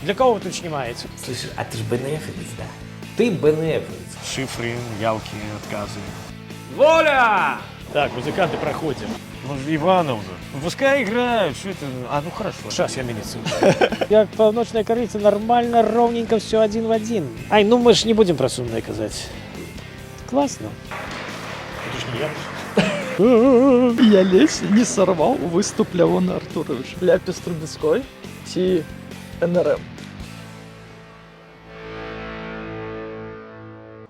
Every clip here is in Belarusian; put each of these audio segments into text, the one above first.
Для кого вы тут снимаете? Слышишь, а ты ж БНФовец, да? Ты БНФовец. Шифры, явки, отказы. Воля! Так, музыканты, проходим. Ну, Ивановна. Ну, пускай играют, что это? А, ну хорошо. Сейчас я милицию. Як паўночная Карэйца, нормально, ровненько, все один в один. Ай, ну мы ж не будем про сумное казаць. Классно. Это ж не я. Я ледзь не сарваў выступ Лявона Артуровича. Ляпіс Трубецкой ці НРМ.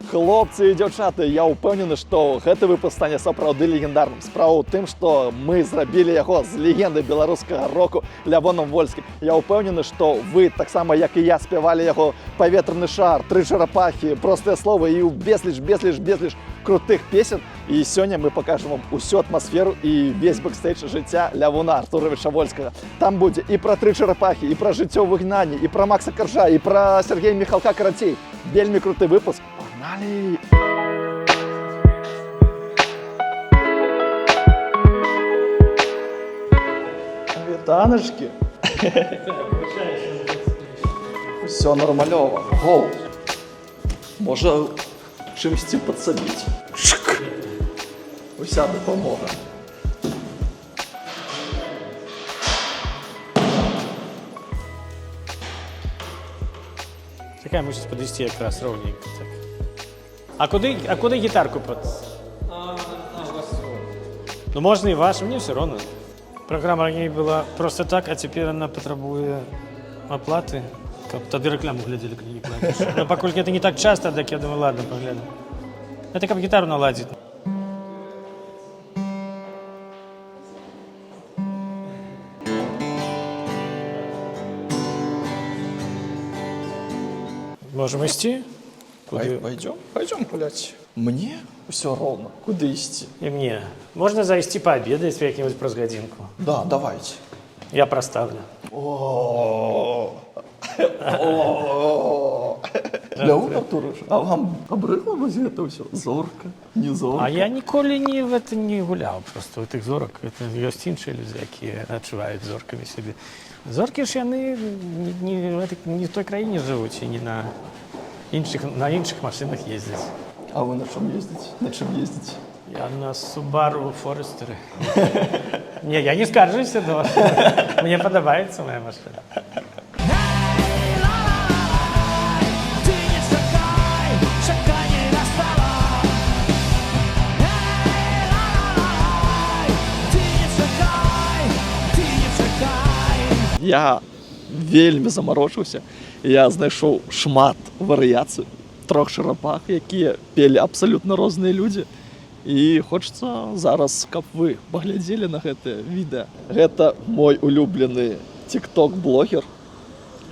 Хлопцы і дзяўчаты, я ўпэўнены, што гэты выпуск стане сапраўды легендарным. Справа ў тым, што мы зрабілі яго з легендай беларускага року Лявонам Вольскім. Я ўпэўнены, што вы таксама, як і я, спявалі яго «Паветраны шар», «Тры чарапахі», «Простыя словы» і ў безліч, безліч, безліч крутых песен. І сёння мы пакажам вам усю атмасферу і весь бэкстэйдж жыцця Лявона Артуровича Вольскага. Там будзе і пра «Тры чарапахі», і пра жыццё ў выгнанні, і пра Макса Каржа, і пра Сергея Михалка карацей. Вельмі круты выпуск. Погнали! Вітаначкі. Усё нармалёва. Гоу. Можа, чымсьці падсабіць. Шк. Уся дапамога. Чакай, мусіць падысці якраз роўненька так. А куды гітарку пад? Ну, можна і ваш, мне все роўна. Праграма раней была просто так, а цяпер она патрабуе аплаты, каб тады рэкламу глядзелі, калі не плаціш. Но паколькі это не так часто, так я думаю, ладно, пагляну. Это каб гітару наладзіць. Можем ісці? Куды? Пойдем, пойдем гулять. Мне ўсё роўна, куды ісці. І мне. Можна зайсці паабедаць як-нибудь праз гадзінку. Да, давайте. Я праставлю. О, О. Леон Артурович, а вам абрыдла вось гэта ўсё? Зорка, не зорка. А я ніколі не в это не гуляў просто у тых зорак. Это ёсць іншыя людзі, якія адчуваюць зоркамі сябе. Зоркі ж яны не, в этой, не в той краіне жывуць і не на іншых машынах ездзяць. А вы на чым ездзіце? На чым ездзіце? Я на Subaru Forester. Не, я не скаржуся, но мне падабаецца моя машина. Ты не чакай, чаканне настала. Эй, ла-ла-лай, ты не чакай, ты не чакай. Я вельмі замарочыўся. Я знайшоў шмат варыяцый «Трох чарапах», якія пелі абсалютна розныя людзі. І хочацца зараз, каб вы паглядзелі на гэтае відэа. Гэта мой улюблены тикток-блогер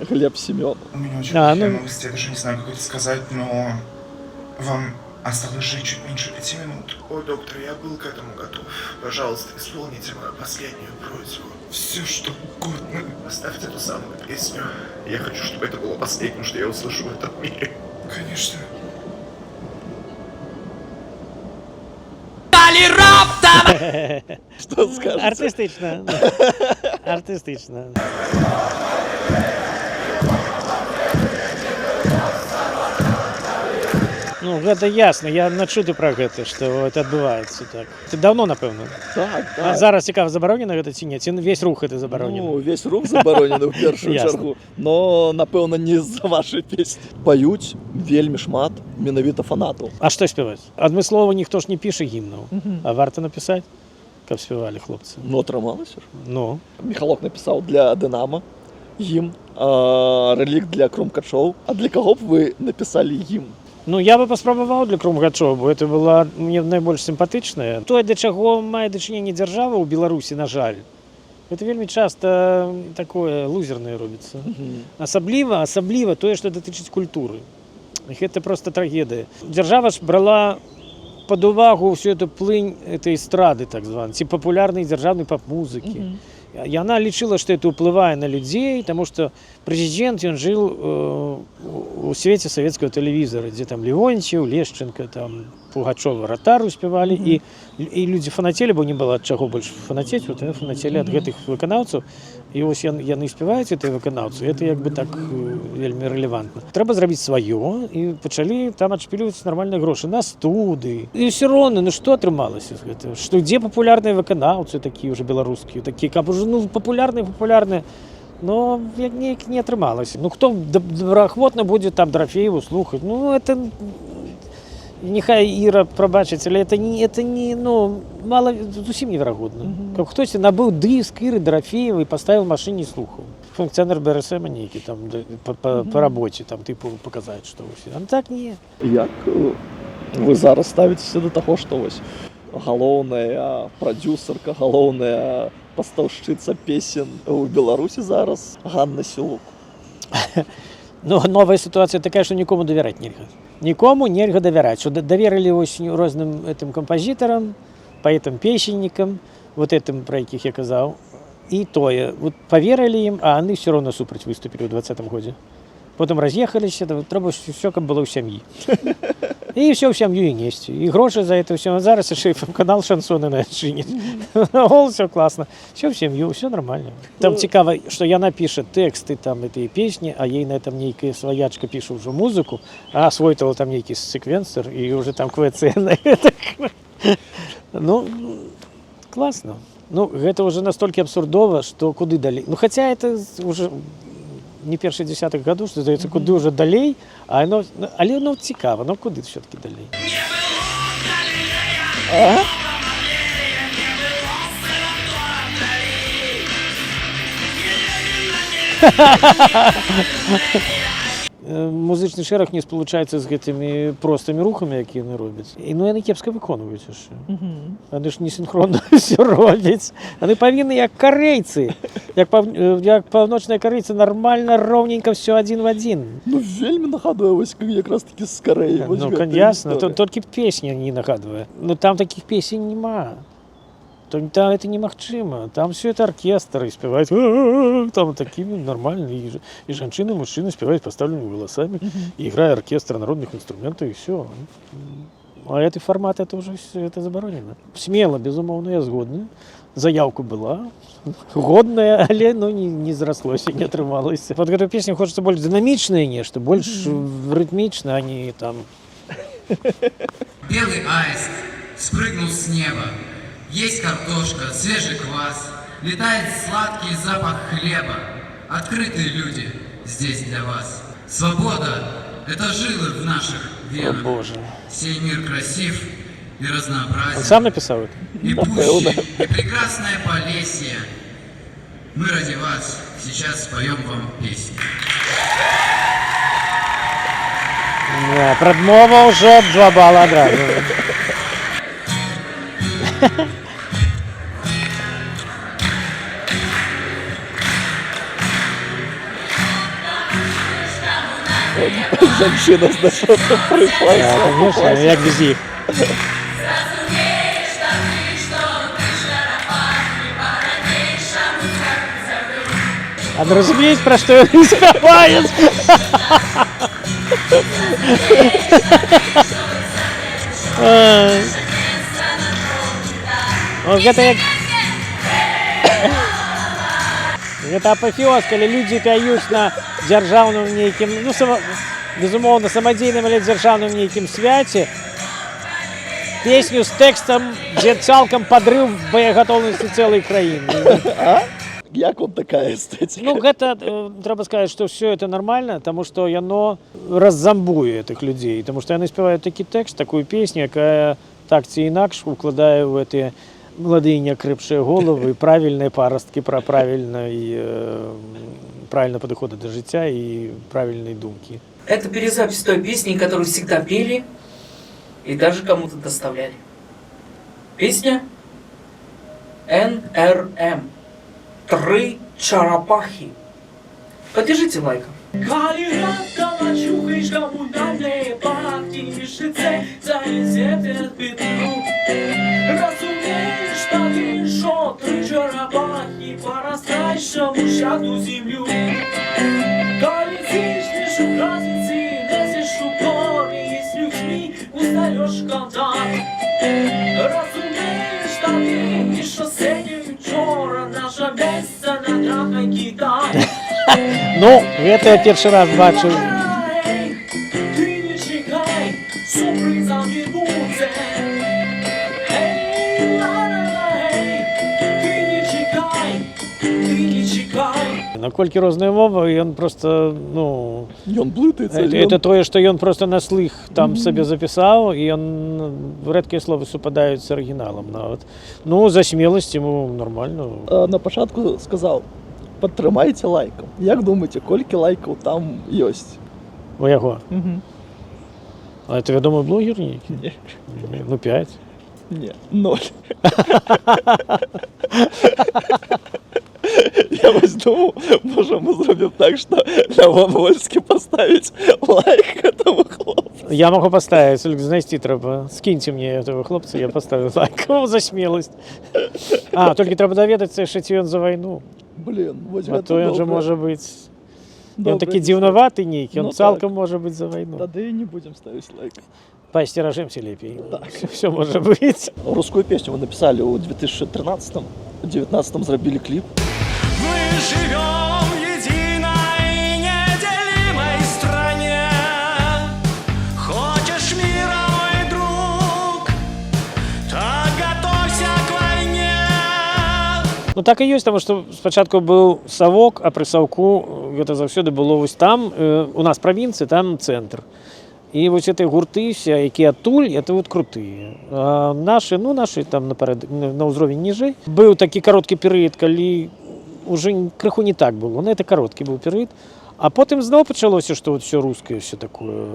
Глеб Семёнов. У меня очень А, плохие ну- новости, я даже не знаю, как это сказать, но вам осталось жить чуть меньше 5 минут. О, доктор, я был к этому готов. Пожалуйста, исполните мою последнюю просьбу. Все, что угодно. Поставьте ту самую песню. Я хочу, чтобы это было последним, что я услышу в этом мире. Конечно. Што скажаце? Артыстычна. Артыстычна. Ну, гэта ясна, я начуты пра гэта, што это адбываецца так. Это даўно, напэўна. Так, А так. зараз цікава, забаронена гэта ці не? Ці весь рух это забаронены? Ну, увесь рух забаронены ў першую Ясна. чаргу, но, напэўна, не з-за вашай песні. Паюць вельмі шмат менавіта фанатаў. А што спяваць? Адмыслова ніхто ж не піша гімнаў. А варта напісаць, каб спявалі хлопцы. Ну, атрымалася ж. Ну, Міхалок напісаў для «Дынама» гімн, а, «Рэлікт» для «Крумкачоў». А для каго б вы напісалі гімн? Ну, я бы паспрабаваў для «Крумкачоў», бо это была мне найбольш сімпатычная. Тое, да чаго мае дачыненне дзяржава ў Беларусі, на жаль, это вельмі часта такое лузернае робіцца. Асабліва тое, што датычыць культуры. Гэта просто трагедыя. Дзяржава ж брала пад увагу ўсю эту плынь этой эстрады, так званай, ці папулярнай дзяржаўнай поп-музыкі. Яна лічыла, што это ўплывае на людзей, таму што прэзідэнт, ён жыў у свеце савецкага тэлевізара, дзе там Леонтьев, Лешченко, там Пугачова «Ротару» спявалі, і людзі фанацелі, бо не было ад чаго больш фанацець, вот яны фанацелі ад гэтых выканаўцаў. І вось яны спяваюць, гэтыя выканаўцы, это як бы так вельмі рэлевантна. Трэба зрабіць сваё, і пачалі там адшпіліваць нармальныя грошы на студы. І ўсё роўна, ну што атрымалася з гэтага? Што дзе папулярныя выканаўцы такія ўжо беларускія, такія, каб уже, ну, папулярныя, папулярныя, но як неяк не атрымалася. Ну хто добраахвотна будзе там Дорофееву слухаць? Ну это нехай Іра прабачыць, але это не, ну, мало, зусім неверагодна. Каб хтосьці набыў дыск Іры Дорофеевай, паставіў у машыне і слухаў. Функцыянер БРСМ нейкі там да, па рабоце там тыпу паказаць, што ўсе. А так не. Як вы зараз ставіцеся да таго, што вось галоўная прадзюсарка, галоўная пастаўшчыца песен у Беларусі зараз Ганна Сілук? Ну, новая сітуацыя такая, што нікому давяраць нельга. Нікому нельга давяраць. Што даверылі вось розным гэтым кампазітарам, паэтам, песеннікам, вот гэтым, пра якіх я казаў. І тое, вот паверылі ім, а яны все роўно супраць выступілі ў 20-м годзе. Потым раз'ехаліся, да, трэба ўсё, каб было ў сям'і. І ўсё ў сям'ю і несці. І грошы за это ўсё. Зараз яшчэ і канал шансоны начыніць. О, все класна. Все ў сям'ю, все нормально. Там цікава, што яна піша тэксты там этой песні, а ей на этом нейкая сваячка піша ўжо музыку, а свой-то там нейкі секвенсор і уже там КВЦ на это. Ну, класна. Ну, гэта уже настолькі абсурдова, што куды далей. Ну, хаця это уже не першы десятак гадоў, што здаецца, куды ўжо далей, а оно, ну, але ну цікава, ну куды все-таки далей? А? Музычны шэраг не спалучаецца з гэтымі простымі рухамі, якія яны робяць. І ну яны кепска выконваюць яшчэ. Яны ж не синхронна ўсё робяць. Яны павінны як карэйцы, як паўночныя карэйцы, нармальна, роўненька все адзін в адзін. Ну вельмі нагадуе вось якраз такі з Карэі. Вось Ну, гэта ясно, гісторыя. толькі песня не нагадвае. Ну там такіх песень няма. То, там это немагчыма. Там все это оркестр и спевают там такими нормально. И жанчыны, и мужчины спевают поставленными голосами. И играя оркестр народных инструментов, и все. А этот формат, это уже всё, это забаронена. Смело, безумоўна, я згодны. Заявку была годная, але ну, не зраслося, не атрымалася. Под гэтую песню хочется больш дынамічнае нешта, больш рытмічна, а не там. Белый аист спрыгнул с неба. Есть картошка, свежий квас, летает сладкий запах хлеба. Открытые люди здесь для вас. Свобода — это жилы в наших О, венах. Боже. Сей мир красив и разнообразен. Он сам написал это? И пуще, и прекрасное Полесье. Мы ради вас сейчас споем вам песню. Не, прадмова ўжо 2 бала адразу. Жанчына знайшла, прыйшла. Да, конечно, як без іх. А не разумеюць, пра што яны спяваюць? Ай. Вот гэта як гэта апафеоз, калі людзі пяюць на дзяржаўным нейкім, ну, безумоўна, самадзейным, але дзяржаўным нейкім свяце песню з тэкстам, дзе цалкам падрыў боегатоўнасці цэлай краіны. Як вам такая эстэтика? Ну, гэта трэба сказаць, што ўсё это нормально, таму што яно раззамбуе гэтых людзей, таму што яны спяваюць такі тэкст, такую песню, якая так ці інакш укладае ў гэтыя маладыя неакрэпшыя головы правільныя парасткі пра правільна падыходы да жыцця і правільнай думкі. Это перезапись той песни, которую всегда пели и даже кому-то доставляли. Песня НРМ. Три чарапахи. Поддержите лайком. Калі раптам ачухаеш камунальныя пахішыцы, завезе петлю. Разумееш тады, що три чарапахи по-растайшаму сяду землю. Калі зійшлеш у газіцы, лезеш у горы з людзьмі, усталёўваеш. Шкода. Разумееш, тады, што сёння і ўчора наша месца на трапнай гітары. Ну, гэта я першы раз бачыў. Ты не чакай, сюрпрызаў не будзе. Эй, ла-ла-ла, эй, ты не чакай, ты не чакай. Наколькі розныя мовы, ён просто, ну, Ён блытаецца. Это тое, што ён просто на слых там сабе запісаў, і ён, рэдкія словы супадаюць з арыгіналам нават. Ну, за смеласць ему нормально. На пачатку сказаў: «Падтрымайце лайкам». Як думаеце, колькі лайкаў там ёсць? У яго. А это вядомы блогер нейкі? Не. Ну, 5. Не, ноль. Я вось думаў, можа, мы зробім так, што Лявон Вольскі паставіць лайк этому хлопцу. Я могу поставить, только знайсці трэба. Скіньце мне этого хлопца, я поставлю лайк за смеласць. А, толькі трэба даведацца яшчэ, ці ён за вайну. Блин, вось А гэта то ён жа добра. можа быць. Ён Добра, такі дзіўнаваты нейкі, ён Ну, цалкам можа быць за вайну. Тады не будзем ставіць лайк. Паасцеражэмся лепей. Так. Все можа быць. Рускую песню вы написали ў 2013, у 19 зрабілі кліп. Мы живем в единой неделимой стране. Хочешь мира, мой друг, так готовься к войне. Ну, так і ёсць, таму што спачатку быў савок, а пры саўку гэта заўсёды было вось там, у нас правінцыі, там цэнтр. І вось гэтыя гурты все, якія адтуль, это вот крутыя. А нашы, ну, нашы там наперад, на ўзровень ніжэй. Быў такі кароткі перыяд, калі уже крыху не так было. Ну, это кароткі быў перыяд. А потым зноў пачалося, што вот все рускае, все такое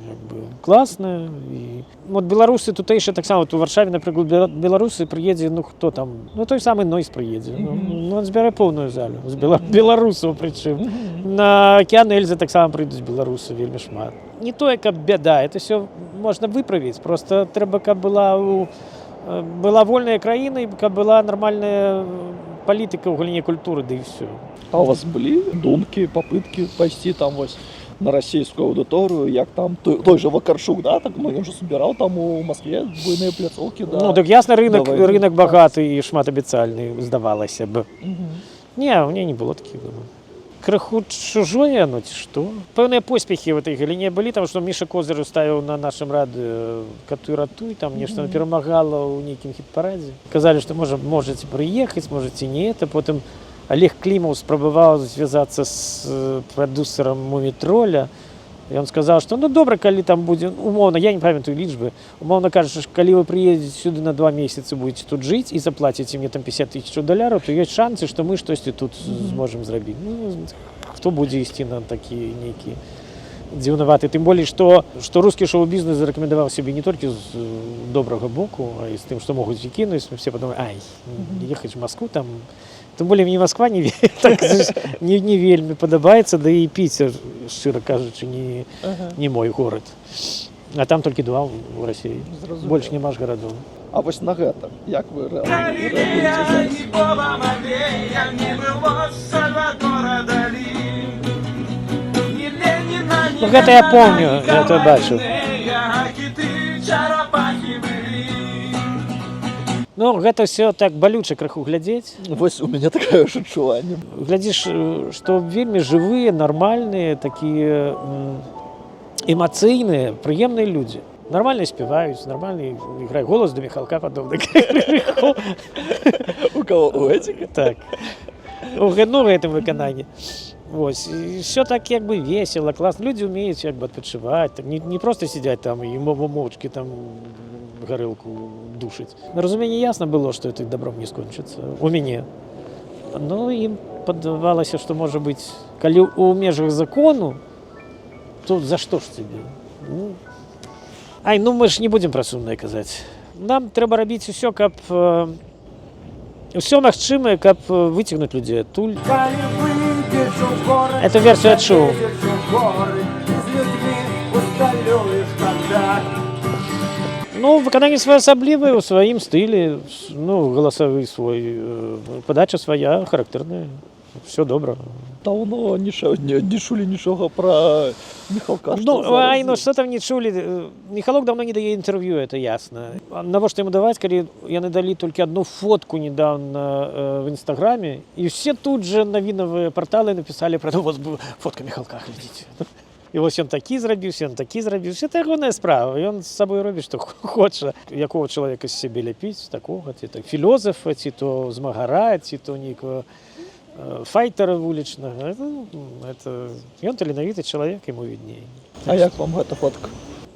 як бы класнае. І вот беларусы тутэйшыя таксама, вот у Варшаве, напрыклад, беларусы прыедзе, ну, хто там, ну, той самы Нойз прыедзе. Ну, он збярэ поўную залю з беларусаў прычым. На Акеан Эльзы таксама прыйдуць беларусы вельмі шмат. Не тое, каб бяда, это все можна выправіць, просто трэба, каб была вольная краіна і каб была нармальная палітыка ў галіне культуры, да і все. А у вас былі думкі, попытки пайсці там вось на расійскую аўдыторыю, як там той же Вакарчук, да, так, ну, ён же собирал там у Москве буйныя пляцоўкі, да. Ну, так ясна, рынок, Давай. рынок багаты і шматабяцальны, здавалася б. Не, у меня не было такіх думак. Крыху чужое оно ці што. Пэўныя поспехі в этой галіне былі, там што Міша Козыраў ставіў на нашым радыё «Катуй ратуй», там нешта перамагала ў нейкім хіт-парадзе. Казалі, што можа, можаце прыехаць, можаце не это. Потым Олег Клімаў спрабаваў звязацца з прадюсерам «Мумі-троля». І он сказаў, што, ну, добра, калі там будзе, умоўна, я не памятаю лічбы, умоўна кажучы, калі вы прыедзеце сюды на 2 месяцы, будете тут жыць і заплаціце мне там 50 тысяч даляраў, то ёсць шансы, што мы штосьці тут зможам зрабіць. Ну, хто будзе ісці на такі нейкі дзіўнаваты, тым болей што рускі шоу-бізнес зарэкамендаваў сябе не толькі з добрага боку, а і з тым, што могуць і кінуць, все подумали: «Ай, ехаць в Москву там». Тым болей мне Москва так, не вельмі падабаецца, да і Піцер, шчыра кажучы, не мой горад. А там толькі два ў Расіі. Зразумела. Больш няма ж гарадоў. А вось на гэта, як вы рэагуеце зараз? Ни Боба Марлея, не было Сальвадора Дали. Ни Ленина, ни Ну, гэта я помню, я это бачыў. А киты, черепахи были. Ну, гэта все так балюча крыху глядзець. Вось у мяне такое ж адчуванне. Глядзіш, што вельмі жывыя, нармальныя, такія эмацыйныя, прыемныя людзі. Нармальна спяваюць, нармальна іграюць, голас да Міхалка падобны. У кого, у Эдзіка? Так. Ну, гэтым выкананні. Вось. І все так як бы весело, класна. Людзі умеюць як бы адпачываць, так, не просто сидзяць там і моўчкі там гарэлку душыць. На разуменне ясна было, што это добром не скончыцца. У мяне. Ну, ім падавалася, што, можа быць, калі ў межах закону, то за што ж тебе? Ну, ай, ну мы ж не будзем пра сумнае казаць. Нам трэба рабіць усё, каб усё магчымае, каб выцягнуць людзей адтуль. Калі выйдзеш у горад, Эту версію я чуў. залезеш у горы, з людзьмі усталюеш кантакт. Ну, выкананне своеасаблівае ў сваім стылі, ну, галасавы свой, падача свая, характэрная. Все добра. Даўно не чулі нічога пра Міхалка, што Ну, зараз ай, ну з ім? что там не чулі? Михалок давно не дае інтэрв'ю, это ясно. А навошта яму даваць, калі яны далі толькі одну фотку недавно в Інстаграме, і все тут же навінавыя парталы написали про то, вот фотка Михалка, глядзіце. І вось ён такі зрабіўся, ён такі зрабіўся. Это ягоная справа. Ён з сабой робіць, што хоча. Якога чалавека з сябе ляпіць, такога, ці так філозафа, ці то змагара, ці то нейкага файтера вулічнага. Это ён таленавіты чалавек, яму видней. А як вам гэта фотка?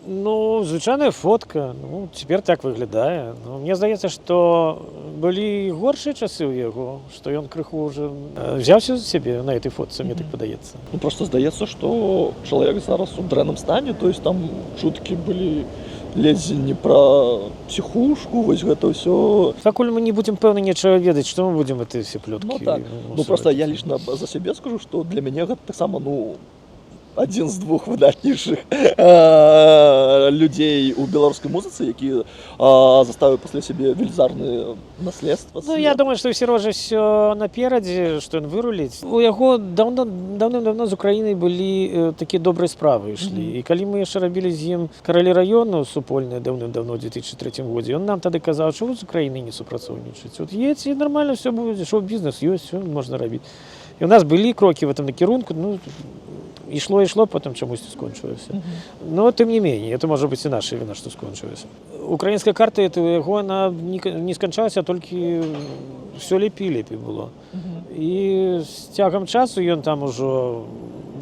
Ну, звычайная фотка. Ну, цяпер так выглядае. Ну, мне здаецца, што былі горшыя часы ў яго, што ён крыху уже взяўся за сябе на этой фотцы, мне так падаецца. Ну, просто здаецца, што чалавек зараз у дрэнным стане, то есть там чуткі былі ледзь не пра псіхушку, вось гэта ўсё. Пакуль мы не будзем пэўна нечага ведаць, што мы будзем эти все плёткі. Ну так. Ну просто я лично за сябе скажу, што для мяне гэта таксама, ну, адзін з двух выдатнейшых людзей у беларускай музыцы, які заставіў пасля сябе велізарны наследства. Ну, я думаю, што ў Сярожы все наперадзе, што ён выруліць. У яго даўно, даўным-давно з Украінай былі такія добрыя справы ішлі. І калі мы яшчэ рабілі з ім «Каралі раёну» супольныя даўным-давно, ў 2003 годзе, ён нам тады казаў, чаго з Украінай не супрацоўнічаць. Вот едзьце, і нормально все будзе, шоу-бізнес ёсць, все можна рабіць. І у нас былі крокі в этом накірунку, ну, ішло, ішло, потым чамусьці скончылася. Но тым не менее, это можа быць і наша віна, што скончылася. Украінская карта это у яго, она не сканчалася, а толькі все лепей і лепей было. І з цягам часу ён там ужо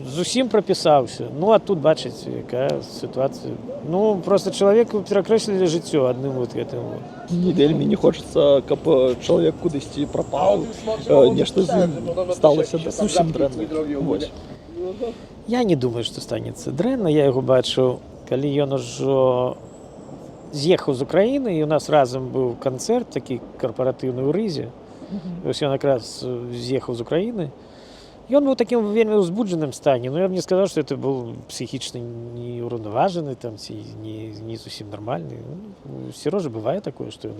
зусім прапісаўся. Ну а тут, бачыць, якая сітуацыя. Ну, просто чалавеку перакрэслілі жыццё адным вот гэтым вот. Не вельмі не хочацца, каб чалавек кудысьці прапаў, нешта з ім сталася зусім дрэнна. Вось. Я не думаю, што станецца дрэнна. Я яго бачыў, калі ён ужо з'ехаў з Украіны, і у нас разам быў канцэрт такі карпаратыўны ў Рызе. Вось ён якраз з'ехаў з Украіны. Ён быў такім вельмі ўзбуджаным стане. Ну, я б не сказаў, што это быў псіхічна неўраўнаважаны там ці не зусім нармальны. Ну, у Сярожы бывае такое, што ён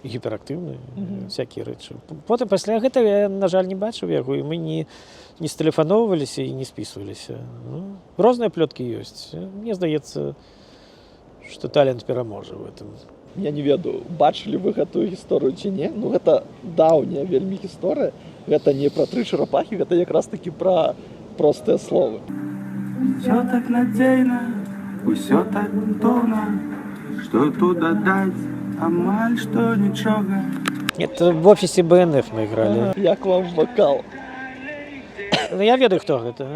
гіперактыўны, всякія рэчы. Потым пасля гэтага я, на жаль, не бачыў яго, і мы не стэлефаноўваліся і не спісваліся. Ну, розныя плёткі ёсць. Мне здаецца, што талент пераможа в этом. Я не ведаю, бачылі вы гэтую гісторыю ці не. Ну, гэта даўняя вельмі гісторыя. Гэта не пра «Тры чарапахі», гэта якраз такі пра «Простыя словы». Все так надзейна, усё так грунтоўна, што тут дадаць, амаль што нічога. Это в офисе БНФ мы играли. Як вам вакал? Ну, я ведаю, хто гэта.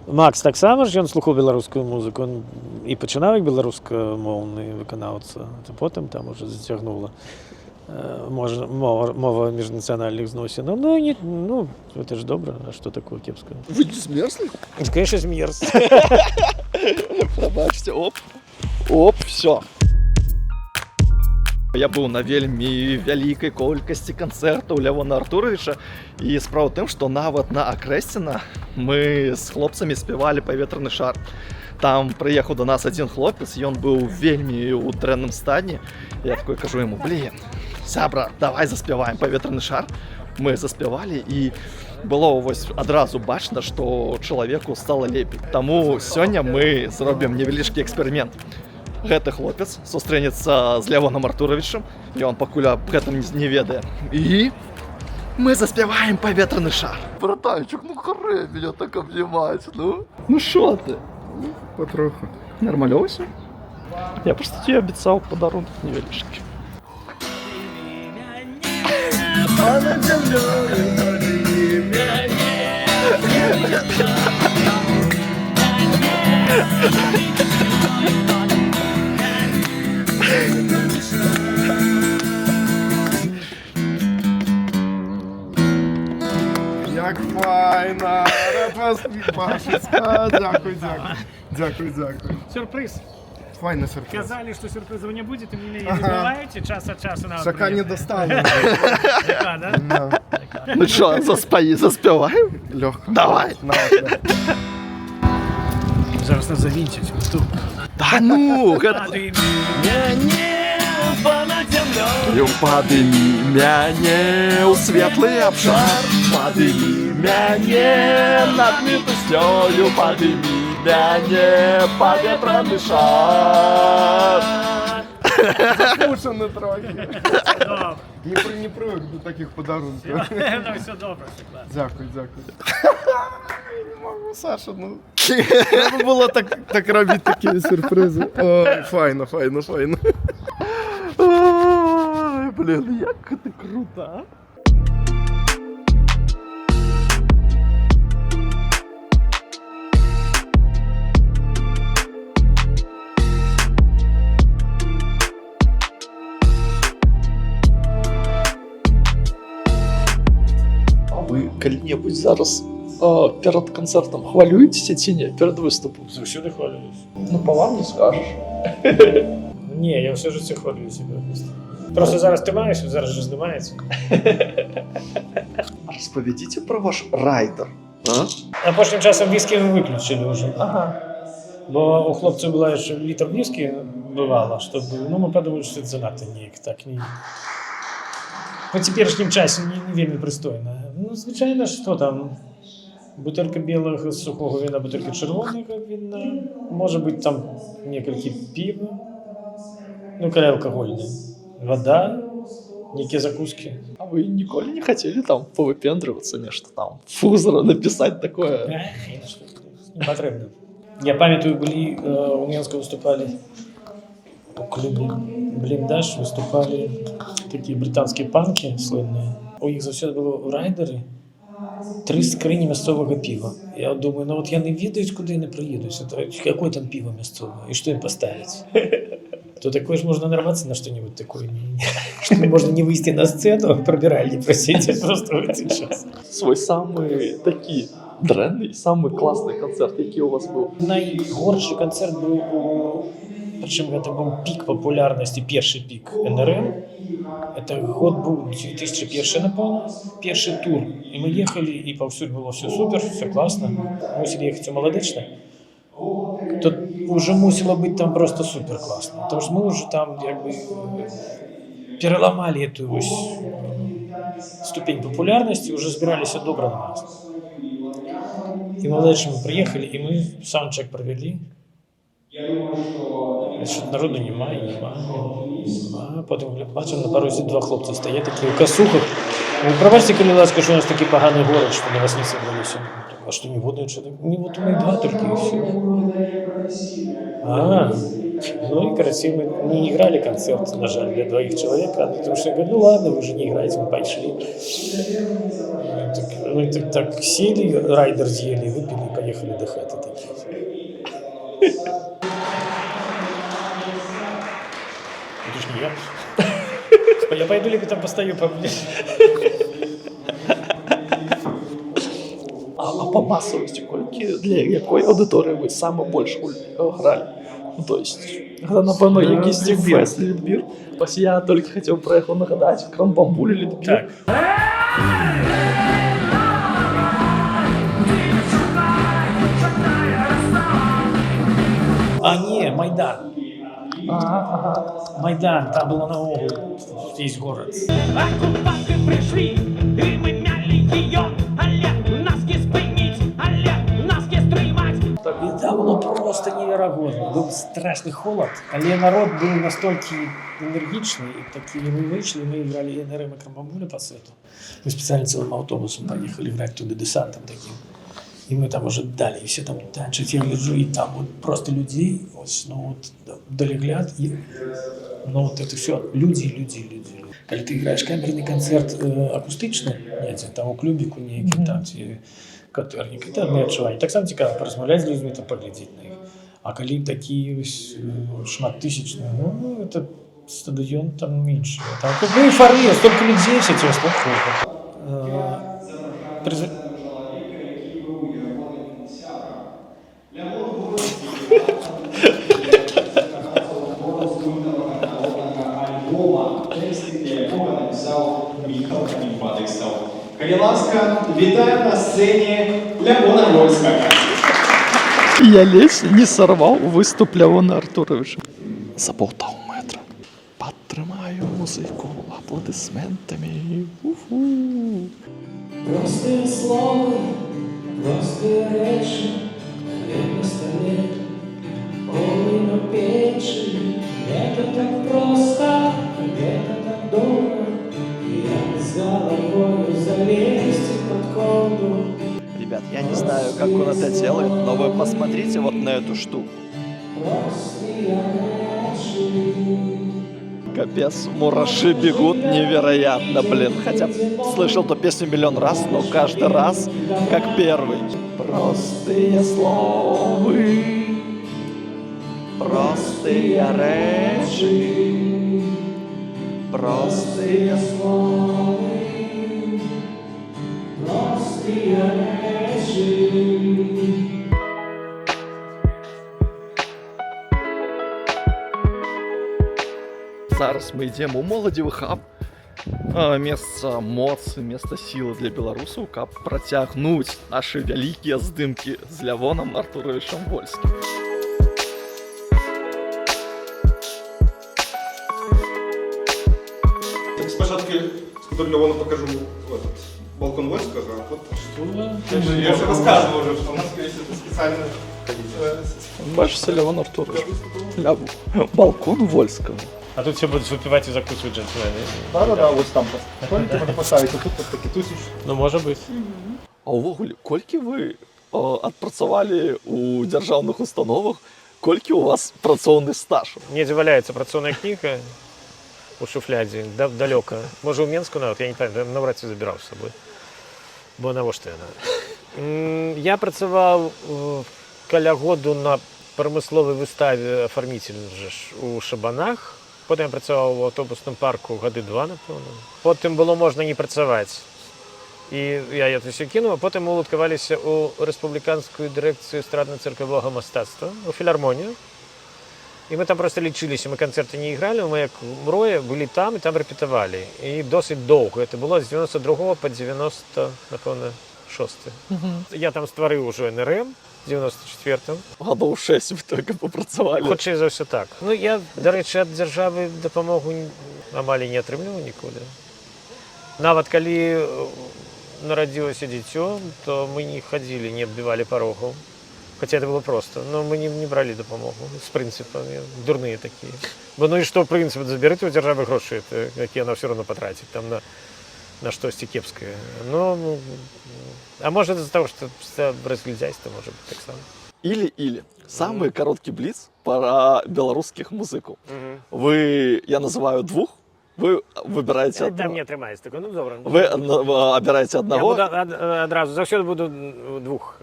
Макс таксама ж, ён слухаў беларускую музыку, он і пачынаў як беларускамоўны выканаўца, а потым там уже зацягнула можа, мова міжнацыянальных зносінаў. Ну, не, ну, это ж добра, а что такое кепскае? Вы не змерзлі? Конечно, змерз. Прабачце, оп. Оп, все. Я быў на вельмі вялікай колькасці канцэртаў Лявона Артуровича, і справа ў тым, што нават на Акрэсціна мы з хлопцамі спявалі «Паветраны шар». Там прыехаў до нас адзін хлопец, ён быў вельмі ў дрэнным стане. Я такой кажу ему: «Блин, сябра, давай заспяваем „Паветраны шар“». Мы заспявалі, і было вось адразу бачна, што чалавеку стала лепей. Таму сёння мы зробім невялічкі эксперымент. Гэты хлопец сустрэнецца з Лявонам Артуровичам, ён пакуль аб гэтым не ведае. І мы заспяваем «Паветраны шар». Братанчик, ну харе меня так обнимать, ну. Ну шо ты? Потроху. Нормалёво всё? Я просто тебе обіцяў падарунак невялічкі. А над землёй Як файна! Рад вас бачыць. А, дзякую, дзякую. Дзякую, дзякую. Сюрпрыз. Файны сюрпрыз. Казалі, што сюрпрызаў не будзе, тым не менее забываеце час ад часу на Чаканне дастала. Да? Ну что, заспяваем? Лёгка. Давай. Давай. Зараз нас завінцяць. Да ну, гэта... Ты мяне. Понад зямлёй. Падымі мяне ў светлы абшар, падымі мяне над мітуснёю, падымі мяне паветраны шар. Засмучаны трохі. Не прывык да такіх падарункаў. Ну, усё добра, усё класна. Дзякую, дзякую. Не магу, Саша, ну. Трэба было так рабіць такія сюрпрызы. Ой, файна, файна, файна. Ой, блин, як гэта крута, а? А вы калі-небудзь зараз перад канцэртам хвалюецеся ці не, перад выступам? Заўсёды хвалююсь. Ну, па вам не скажаш. Не, я ўсё жыццё хвалююся перад выступам. Проста зараз трымаюся, зараз жа здымаецца. Распавядзіце пра ваш райдер. А? Апошнім часам віскі выключылі ўжо. Ага. Бо у хлопцаў была яшчэ літр віскі бывала, чтобы, ну, мы падумалі, што гэта занадта неяк так не па цяперашнім часе не вельмі прыстойна. Ну, звычайна, што там, бутэлька белага сухога віна, бутэлька чырвонага віна, можа быць, там некалькі піва, ну, калі алкагольнае, вада, нейкія закускі. А вы ніколі не хацелі там павыпендрывацца, нешта там, фузера напісаць такое? Эх, не патрэбна. Я памятаю, былі у Менску выступалі у клубе «Бліндаж», выступалі такія брытанскія панкі слынныя. У іх заўсёды было ў райдары тры скрыні мясцовага піва. Я думаю, ну вот яны ведаюць, куды яны прыедуць, это, какое там піва мясцовае, і што ім паставіць. То такое ж можно нарваться на что-нибудь такое, что можно не выйти на сцену, а в прыбіральні просидеть просто в этот час. Свой самы такі дрэнны і самы класны канцэрт, які у вас быў? Найгоршы канцэрт быў у, прычым гэта быў пік папулярнасці, першы пік НРМ. Это год быў 2001, напэўна, першы тур. І мы ехалі, і паўсюль было ўсё супер, усё класна. Мусілі ехаць у Маладэчна. То уже мусіла быць там просто супер класна. Потому что мы уже там як бы пераламалі эту вось ступень папулярнасці, уже збіраліся добра на нас. І Маладэчна мы прыехалі, і мы саундчек правялі. І што народу няма, і няма, няма. Потым бачым, на парозе два хлопцы стаяць такія ў касухах. Говорю: «Прабачце, калі ласка, што у нас такі паганы горад, што на вас не сабраліся». «А што, ніводнага чалавека?» «Не, вот мы два толькі, і ўсё». А, ну и, короче, мы не играли концерт, на жаль, для двоих человек, а потому что я говорю: «Ну ладно, вы же не играете, мы пошли». Мы так сели, райдер съели, выпили и поехали до хаты такие. Это ж не я. Я пойду либо там постою поближе. А па масавасці, колькі, для якой аўдыторыі вы самы больш гралі? Ну, то есть, гэта, напэўна, якісьці Лідбір. Фэст, Лідбір. Вось я толькі хацеў пра яго нагадаць, Крамбамбулі, Лідбір. Так. А, не, Майдан. Майдан, там было наогул весь город. Акупанты прыйшлі, і мы мялі яе, але нас не спыніць, але нас не стрымаць. І там было просто неверагодна. Быў страшны холад, але народ быў настолькі энергічны і такі, мы выйшлі, мы играли НРМ и Крамбамбуля по сету. Мы специально целым автобусом поехали играть туда десантом таким. И мы там уже дали, и все там танчаць, я гляджу, и там вот просто людей, вот, ну вот, далегляд, и, ну вот это все люди, люди, люди. Калі ты играешь камерны канцэрт акустычны, недзе, там у клубіку нейкім, там ці катэрнік, это адны адчуванні. Таксама цікава паразмаўляць з людзьмі, там паглядзець на іх. А калі такі вось, шматтысячны, ну, это стадыён там меньше. Там как бы эйфория, столько людей, все тебя слухают. Альбома, тэксты для якога напісаў Міхал Каніватыксаў. Калі ласка, вітаем на сцэне Лявона Вольскага. Я ледзь не сарваў выступ Лявона Артуровича. За паўтаўметра. Пад Падтрымаю музыку апладысментамі. Уху. Простыя словы, простыя рэчы, хлеб на стале, полымя ў печы. Гэта так проста, гэта так добра, як з галавою залезці пад коўдру. Ребят, я не знаю, как он это делает, но вы посмотрите вот на эту штуку. Простыя рэчы. Капец, мураши бегут невероятно, блин. Хотя слышал эту песню миллион раз, но каждый раз как первый. Простыя словы, простыя рэчы, простыя Словы, простыя рэчы. Зараз мы ідзем у моладзевы хаб, месца моцы, месца сілы для беларусаў, каб працягнуць нашы вялікія здымкі з Лявонам Артуровичам Вольскім. Так спачатку спадару Лявону покажу этот балкон Вольского, а вот Что? я же рассказывал уже, что у нас есть это специально Бачыце, Лявон Артурович. Балкон Вольского. А тут все будут выпивать и закусывать джентльмены. Да-да-да, вот там столики можно поставить, а тут вот таки тусич. Ну, может быть. А ўвогуле, колькі вы адпрацавалі ў дзяржаўных установах, колькі у вас працоўны стаж? Недзе валяецца працоўная кніга у шуфлядзе, да, далёка. Можа, у Менску нават, я не памятаю, наўрад ці забіраў з сабой. Бо навошта яна? Я працаваў каля году на прамысловай выставе, оформитель же ж, у Шабанах. Потым я працаваў у аўтобусным парку гады два, напэўна. Потым было можна не працаваць. І я это все кінуў, а потым мы уладкаваліся ў рэспубліканскую дырэкцыю эстрадна-цыркавога мастацтва, у філармонію. І мы там просто лічыліся, мы канцэрты не ігралі, мы як Мроя былі там і там рэпетавалі. І досыць доўга. Это было з 92 по 90, напэўна, 6. Я там стварыў ужо НРМ 94-м. Гадоў 6 вы только папрацавалі. Хутчэй за ўсё так. Ну я, дарэчы, ад дзяржавы дапамогу амаль і не атрымліваў ніколі. Нават калі нарадзілася дзіцё, то мы не хадзілі, не аббівалі парогаў. Хаця это было просто, но мы не бралі дапамогу з прынцыпа, дурныя такія. Бо ну і што прынцып, забярыце ў дзяржавы грошы, это, якія яна ўсё роўно патраціць там на штосьці кепскае. Ну, а можа, з-за таго, што разглядзяйства, можа быць, таксама. Или-или. Самы кароткі бліц пра беларускіх музыкаў. Вы, я называю двух, вы выбираете Там одного. не атрымаецца такое, ну добра. Вы абіраеце Я аднаго. буду адразу, заўсёды буду двух.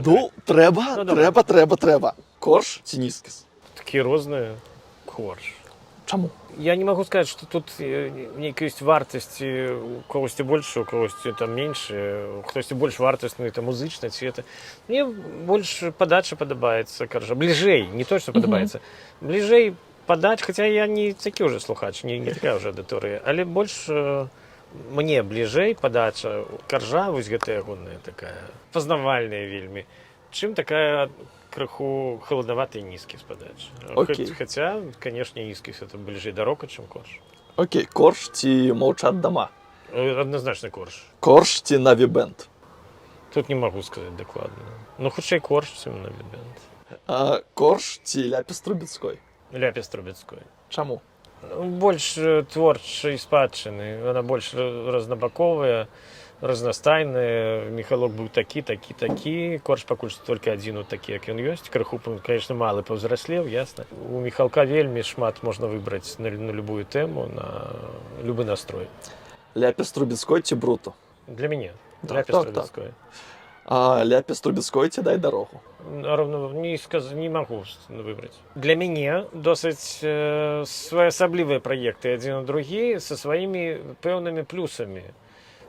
Ну, трэба, Ну, добра. трэба, трэба, трэба. Корж ці Нізкіз? Такі розныя. Корж. Чаму? Я не магу сказаць, што тут нейкая ёсць вартасці, у когосьці больше, у когосьці там менш, хтосьці больш вартасны там музычна ці это. Мне больш падача падабаецца Каржа. Бліжэй, не то, што падабаецца. Бліжэй падач, хаця я не такі ўжо слухач, не такая ўжо аўдыторыя, але больш мне бліжэй падача Каржа, вось гэтая ягоная такая пазнавальная вельмі. Чым такая крыху халаднаваты Нізкіз падача. Окей. Хаця, конечно, Нізкіз это бліжэй да рока, чым Корж. Окей, Корж ці Молчат дома? Адназначна Корж. Корж ці Наві Бенд? Тут не магу сказаць дакладна. Ну, хутчэй Корж, чым Наві Бенд. Корж ці Ляпіс Трубецкой? Ляпіс Трубецкой. Чаму? Ну, больш творчай спадчыны, она больш разнабаковая, разнастайная. Міхалок быў такі, такі, такі. Корж пакуль што толькі адзін вот такі, як ён ёсць. Крыху, конечно, малы паўзраслеў, ясна. У Міхалка вельмі шмат можна выбраць на любую тэму, на любы настрой. Ляпіс Трубецкой ці Бруто? Для мяне Так, Ляпіс так. Трубецкой. Ляпіс Трубецкой ці Дай дарогу? Роўна не магу выбраць. Для мяне досыць своеасаблівыя праекты адзін на другі са сваімі пэўнымі плюсамі.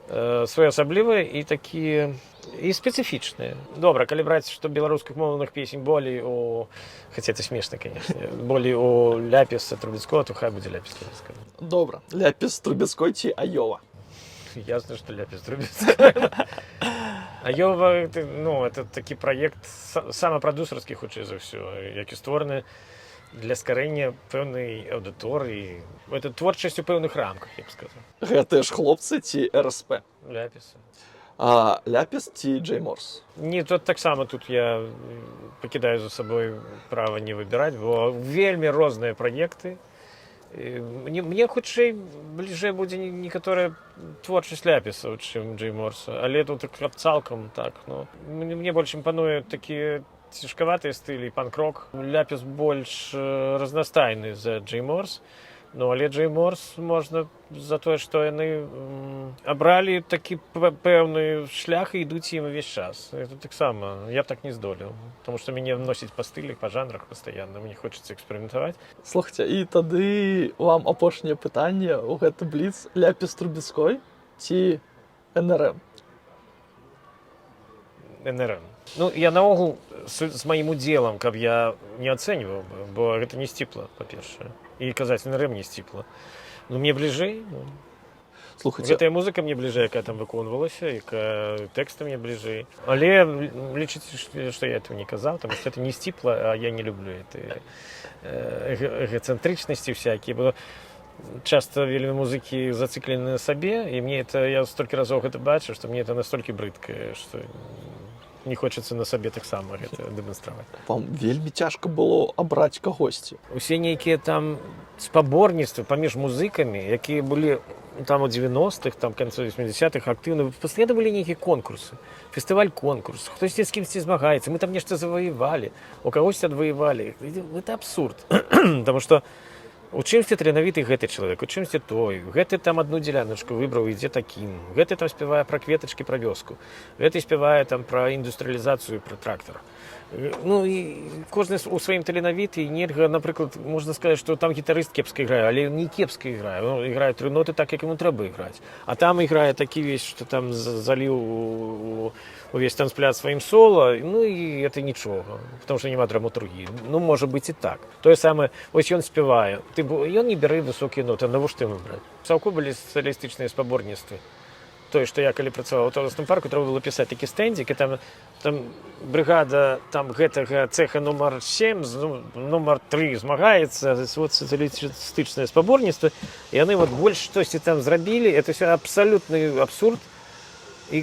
Своеасаблівыя і такія і спецыфічныя. Добра, калі браць, што беларускіх моўных песень болей у, хаця это смешна, конечно, болей у Ляпіса Трубецкого, то хай будзе Ляпіс Трубецкого. Добра. Ляпіс Трубецкой ці Айова? Ясно, что Ляпіс Трубецкой. Айова, ну, это такі праект самапрадусарскі, хутчэй за ўсё, які створаны Для скарэння пэўнай аўдыторыі. Это творчасць у пэўных рамках, я б сказаў. Гэтыя ж хлопцы ці РСП? Ляпісы. А, Ляпіс ці Джей Морс? Не, тут таксама тут я пакідаю за сабой права не выбіраць, бо вельмі розныя праекты. І мне хутчэй бліжэй будзе некаторая творчасць Ляпісаў, чым Джей Морса, але тут так цалкам так. Ну, мне больш імпануе такія цяжкаватыя стылі, панк-рок. Ляпіс больш разнастайны за Джей Морс. Ну, але Джей Морс можна за тое, што яны абралі такі пэўны шлях і ідуць ім увесь час. Это таксама я б так не здолеў, потому что мяне носіць па стылях, па жанрах пастаянна, мне хочацца эксперыментаваць. Слухайце, і тады вам апошняе пытанне ў гэты бліц: Ляпіс Трубецкой ці НРМ? НРМ. Ну, я наогул з маім удзелам, каб я не ацэньваў бы, бо гэта не сціпла, па-першае. І казаць НРМ не сціпла. Ну, мне бліжэй, ну, Слухайце, гэтая музыка мне бліжэй, якая там выконвалася, якая тэксты мне бліжэй. Але лічыце, што я этого не казаў, потому что это не сціпла, а я не люблю это эгоцэнтрычнасці всякие, бо часто вельмі музыкі зацыклены на сабе, і мне это, я столькі разоў гэта бачу, што мне это настолькі брыдкае, што не хочацца на сабе таксама гэта дэманстраваць. Вам вельмі цяжка было абраць кагосьці. Усе нейкія там спаборніцтвы паміж музыкамі, якія былі там у 90-х, там канцы 80-х актыўна, пасля былі нейкія конкурсы, фестываль, конкурс, хтосьці з кімсьці змагаецца, мы там нешта заваявалі, у кагосьці адваявалі. Это абсурд, потому что у чымсьці таленавіты гэты чалавек, у чымсьці той, гэты там одну дзеляначку выбраў, ідзе такім, гэты там спявае пра кветачкі, пра вёску, гэты спявае там пра індустрыялізацыю, пра трактар. Ну і кожны у сваім таленавіты, і нельга, напрыклад, можна сказаць, што там гітарыст кепска іграе, але не кепска іграе, он іграе тры ноты так, як яму трэба іграць. А там іграе такі весь, што там заліў увесь танцпляц сваім соло, ну і это нічога, потому что няма драматургіі. Ну, можа быць і так. Тое самае, ось ён спявае, ты бо ён не бярэ высокія ноты, навошта яму браць? Саўку былі сацыялістычныя спаборніцтвы. Тое, што я калі працаваў у аўтобусным парку, трэба было пісаць такі стэндзік, і там брыгада там гэтага цеха нумар 7 з, ну, нумар 3 змагаецца, вот сацыялістычнае спаборніцтва, і яны вот больш штосьці там зрабілі, это все абсалютны абсурд. І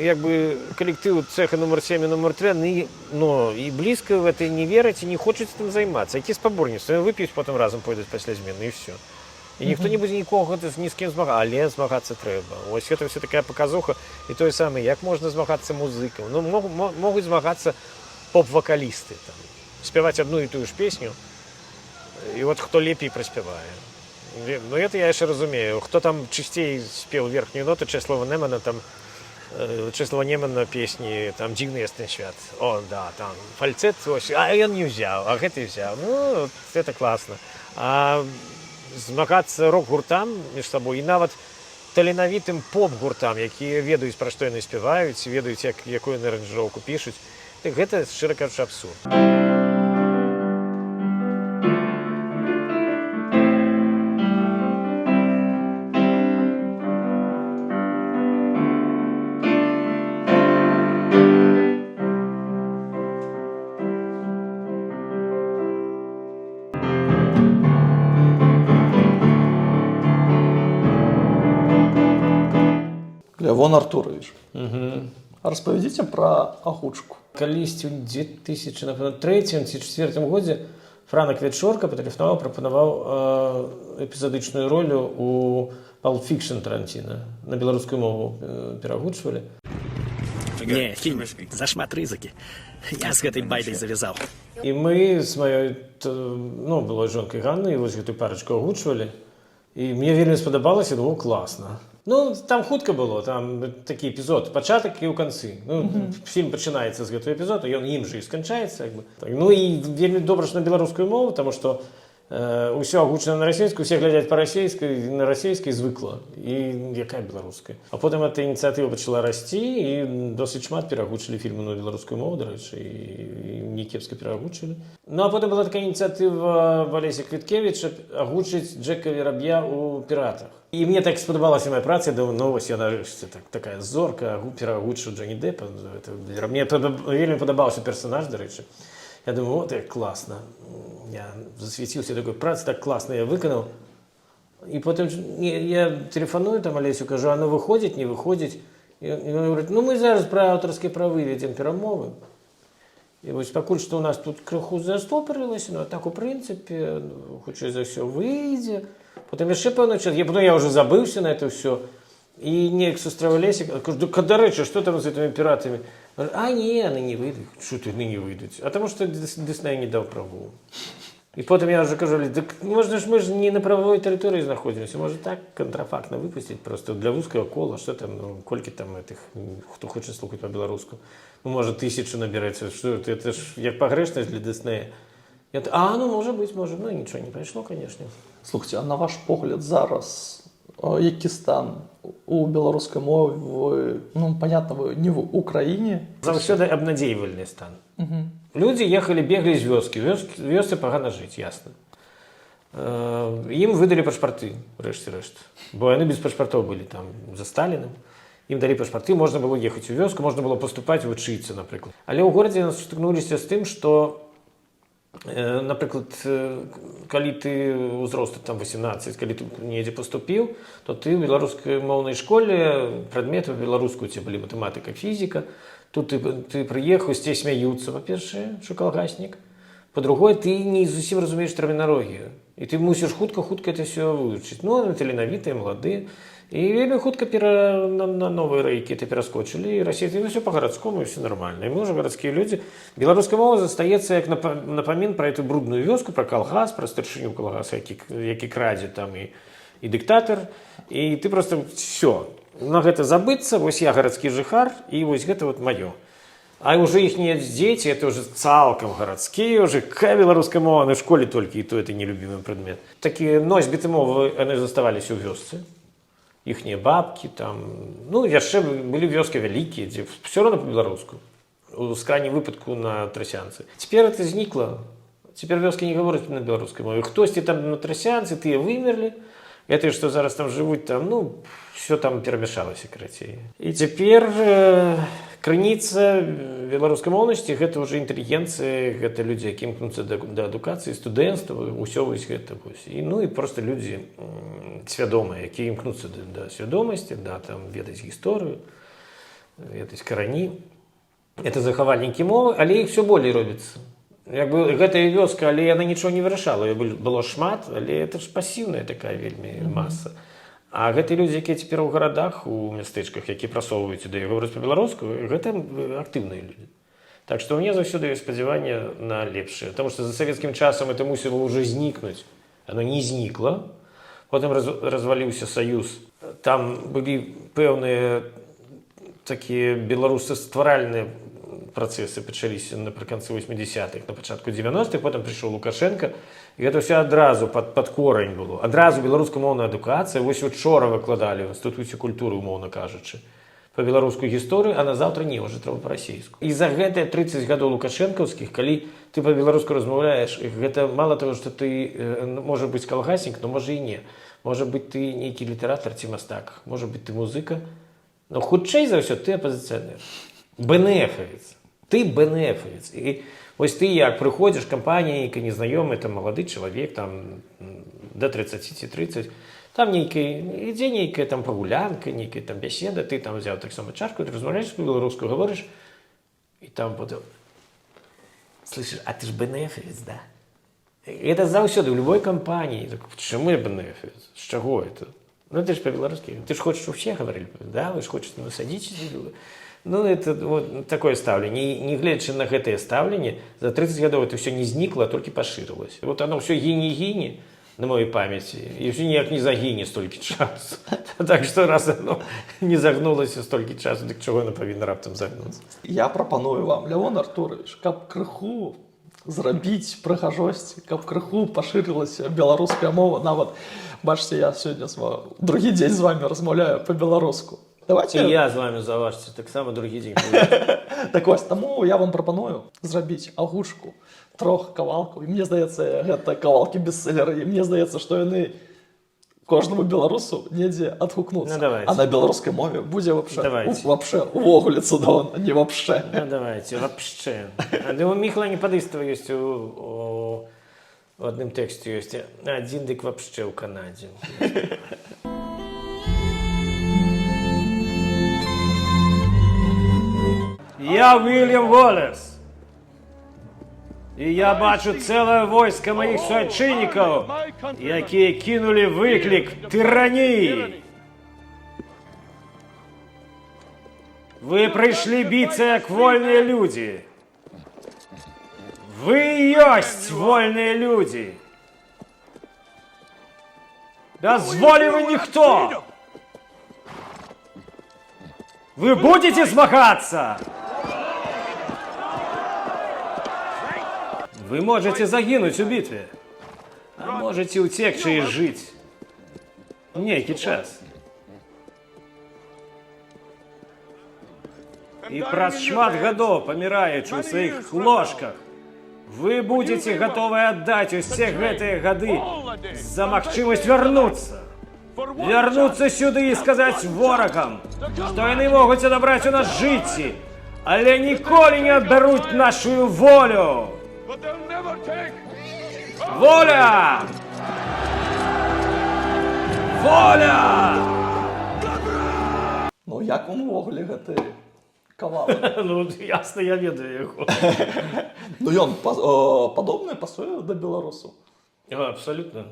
як бы калектыў цеха нумар 7 і нумар 3, яны, ну, і блізка в это не вераць і не хочуць там займацца. Які спаборніцтва? Яны вып'юць, потым разам пойдуць пасля змены, і все. І ніхто не будзе нікога ні з кім змагацца, але змагацца трэба. Ось гэта все такая паказуха. І тое самае, як можна змагацца музыкам? Ну, могуць змагацца поп-вакалісты, там, спяваць одну і тую ж песню, і вот хто лепей праспявае. Ну, это я яшчэ разумею. Хто там чысцей спеў верхнюю ноту Чэслава Немана, там, Чэслава Немана песні, там «Дзіўны ясны свят». О, да, там фальцет, ось, а ён не ўзяў, а гэты взяў. Ну, вот это класна. А змагацца рок-гуртам між сабой і нават таленавітым поп-гуртам, якія ведаюць, пра што яны спяваюць, ведаюць, якую яны аранжыроўку пішуць, так гэта, шчыра кажучы, абсурд. Лявон Артурович. Распавядзіце пра агучку. Калісьці ў 2000, напэўна, трэцім ці чацвёртым годзе Франак Вячорка патэлефанаваў, прапанаваў эпізадычную ролю у Pulp Fiction Таранціна. На беларускую мову перагучвалі. Не, кінь, зашмат рызыкі. Я з гэтай байдай завязаў. І мы з маёй ну, былой жонкай Ганнай вось гэтую парачку агучвалі. І мне вельмі спадабалася, думаю, класна. Ну, там хутка было, там такі эпізод, пачатак і ў канцы. Ну, фільм пачынаецца з гэтага эпізоду, ён ім жа і сканчаецца. Як бы. Так, ну і вельмі добра, што на беларускую мову, таму што ўсё агучана на расійскую, усе глядзяць па-расейскай, на расійскай звыкла. І якая беларуская? А потым эта ініцыятыва пачала расці, і досыць шмат перагучылі фільмы на беларускую мову, дарэчы, і не кепска перагучылі. Ну а потым была такая ініцыятыва Валеся Квіткевіча агучыць Джека Вераб'я ў «Піратах». І мне так спадабалася моя праца, я думаю, ну вось я нарэшце так, такая зорка, перагучу Джонні Дэпа. Это, мне вельмі падабаўся персонаж, дарэчы. Я думаю, вот як класна. Я засвяціўся такой працы, так класна я выканаў. І потым не, я тэлефаную там Алесю, кажу: «А ну выходзіць, не выходзіць?» І ён гаворыць: «Ну, мы зараз пра аўтарскія правы вядзем перамовы. І вось пакуль што ў нас тут крыху застопарылася, ну а так, у прынцыпе, ну, хутчэй за ўсё, выйдзе». Потым яшчэ пэўны час, я, потом я уже забыўся на это ўсё. І неяк сустрэў Алеся, кажу: «Дык, а дарэчы, што там з гэтымі піратамі?» А не, яны не выйдуць. Што ты, яны не выйдуць? А таму што Дысней не даў правоў. І потым я уже кажу: «Дык можна ж, мы ж не на правовой тэрыторыі знаходзімся, можа, так кантрафактна выпусціць просто для вузкага кола, што там, ну, колькі там этих, хто хоча слухаць па-беларуску. Ну, можа, тысячу набярэцца, што это ж як пагрэшнасць для Дыснея». Я, а, ну, можа быць, можа, ну, нічого не прайшло, конечно. Слухайте, а на ваш погляд, зараз які стан у беларускай мовы? Ну, понятно, вы не в Украіне. Заўсёды абнадзейвальны стан. Людзі ехалі, беглі з вёскі, вёсцы пагана жыць, ясна. Ім выдалі пашпарты, рэшце рэшт. Бо яны без пашпартоў былі там за Сталіным. Ім далі пашпарты, можна было ехаць у вёску, можна было паступаць вучыцца, напрыклад. Але ў горадзе нас сутыкнуліся з тым, што напрыклад, калі ты ўзросту там 18, калі ты недзе паступіў, то ты ў беларускай моўнай школе прадметы па-беларуску, у цябе былі матэматыка, фізіка. Тут ты прыехаў, з цябе смяюцца, па-першае, що калгаснік. Па-другое, ты не зусім разумееш тэрміналогію. І ты мусіш хутка-хутка это все вывучыць. Ну, яны таленавітыя, маладыя. І вельмі хутка на новыя рэйкі это пераскочылі. І расейцы, і все по-гарадскому, і все нормально. І мы уже гарадскія людзі. Беларуская мова застаецца як напамін пра эту брудную вёску, пра калгас, пра старшыню калгаса, які крадзе там і дыктатар. І ты просто все на гэта забыцца, вось я гарадскі жыхар, і вось гэта вот маё. А уже іхнія дзеці, это уже цалкам гарадскія, уже какая беларуская мова, на школе толькі, і то это нелюбімы прадмет. Такія носьбіты мовы, яны заставаліся ў вёсцы. Іхнія бабкі там, ну, яшчэ былі вёскі вялікія, дзе все равно па-беларуску. У крайнім выпадку на трасянцы. Цяпер это знікла. Цяпер вёскі не гавораць на беларускай мове. Хтосьці там на трасянцы, тыя вымерлі. Это што зараз там жывуць там, ну, все там перамяшалася, карацей. І цяпер крыніца беларускамоўнасці — гэта ўжо інтэлігенцыя, гэта людзі, якія імкнуцца да адукацыі, студэнцтва, ўсё вось гэта вось. І, ну, і просто людзі свядомыя, якія імкнуцца да свядомасці, да там ведаць гісторыю, ведаць карані. Это захавальнікі мовы, але іх все болей робіцца. Як бы гэтая вёска, але яна нічого не вырашала, яе было шмат, але это ж пасіўная такая вельмі маса. А гэтыя людзі, якія цяпер у гарадах, у мястэчках, які прасоўваюць ідэю, гавораць па-беларуску, гэта актыўныя людзі. Так што ў мяне заўсёды ёсць спадзяванне на лепшае, потому что за савецкім часам это мусіла ўжо знікнуць. Оно не знікла. Потым разваліўся саюз. Там былі пэўныя такія беларусастваральныя працэсы, пачаліся напрыканцы 80-х, на пачатку 90-х, потым прыйшоў Лукашенко, і гэта ўсё адразу пад корань было. Адразу беларускамоўная адукацыя, вось учора выкладалі ў інстытуце культуры, умоўна кажучы, па-беларуску гісторыю, а на заўтра не, уже трэба па-расейску. І за гэтыя 30 гадоў лукашэнкаўскіх, калі ты па-беларуску размаўляеш, гэта мала таго, што ты, ну, можа быць, калгаснік, но можа і не. Можа быць, ты нейкі літаратар ці мастак, можа быць, ты музыка, но хутчэй за ўсё ты апазіцыянер. БНФавец. Ты БНФавец. І вось ты як прыходзіш, кампанія нейкая незнаёмая, там малады чалавек, там да 30 ці 30, там нейкая, ідзе нейкая там пагулянка, нейкая там бяседа, ты там взяў таксама чарку, ты размаўляеш па-беларуску, гаворыш, і там потым: «Слышишь, а ты ж БНФавец, да?» Это заўсёды ў любой кампаніі. Так, чаму я БНФавец? З чаго это? Ну, ты ж по-белорусски. Ты ж хочешь, чтобы все говорили, да? Вы ж хочете, ну, садитесь. Ну, это вот такое стаўленне. І не гледзячы на гэтае стаўленне, за 30 гадоў это все не знікла, а толькі пашырылася. Вот оно все гіне-гіне на маёй памяці, і ўсё ніяк не загіне столькі часу. Так што раз оно не загнулася столькі часу, дык чаго яно павінна раптам загнуцца? Я прапаную вам, Лявон Артурович, каб крыху зрабіць прыгажосці, каб крыху пашырылася беларуская мова. Нават, бачыце, я сёння другі дзень з вами размаўляю па-беларуску. Давайте. І я з вами, заважце, таксама другі дзень. Так вось, таму я вам прапаную зрабіць агучку трох кавалкаў. І мне здаецца, гэта кавалкі бестселеры. І мне здаецца, што яны Кожнаму беларусу недзе адгукнуцца. Ну, давайте. А на беларускай мове будзе вообще, Давайте. Вообще увогуле цудоўна, не вообще. Ну, давайте, вообще. А, да у Міхала Непадыстава ёсць у адным тэксце ёсць адзін дык вообще ў Канадзе. Я Уільям Волес. І я бачу цэлае войска маіх суайчыннікаў, якія кінулі выклік тыраніі. Вы прыйшлі біцца як вольныя людзі. Вы ёсць вольныя людзі. Без волі вы ніхто. Вы будете змагацца? Вы можете загінуць у бітве, а можете ўцекчы і жыць. Нейкі час. І праз шмат гадоў, паміраючы ў сваіх ложках, вы будете гатовы аддаць усе гэтыя гады за магчымасць вярнуцца. Вярнуцца сюды і сказаць ворагам, што яны могуць адабраць у нас жыцці, але ніколі не адбяруць нашу волю. Воля! Воля! Ну як вам увогуле гэты кавалак? Ну, ясна, я ведаю яго. Ну ён падобны, пасуе да беларусу. Абсолютно.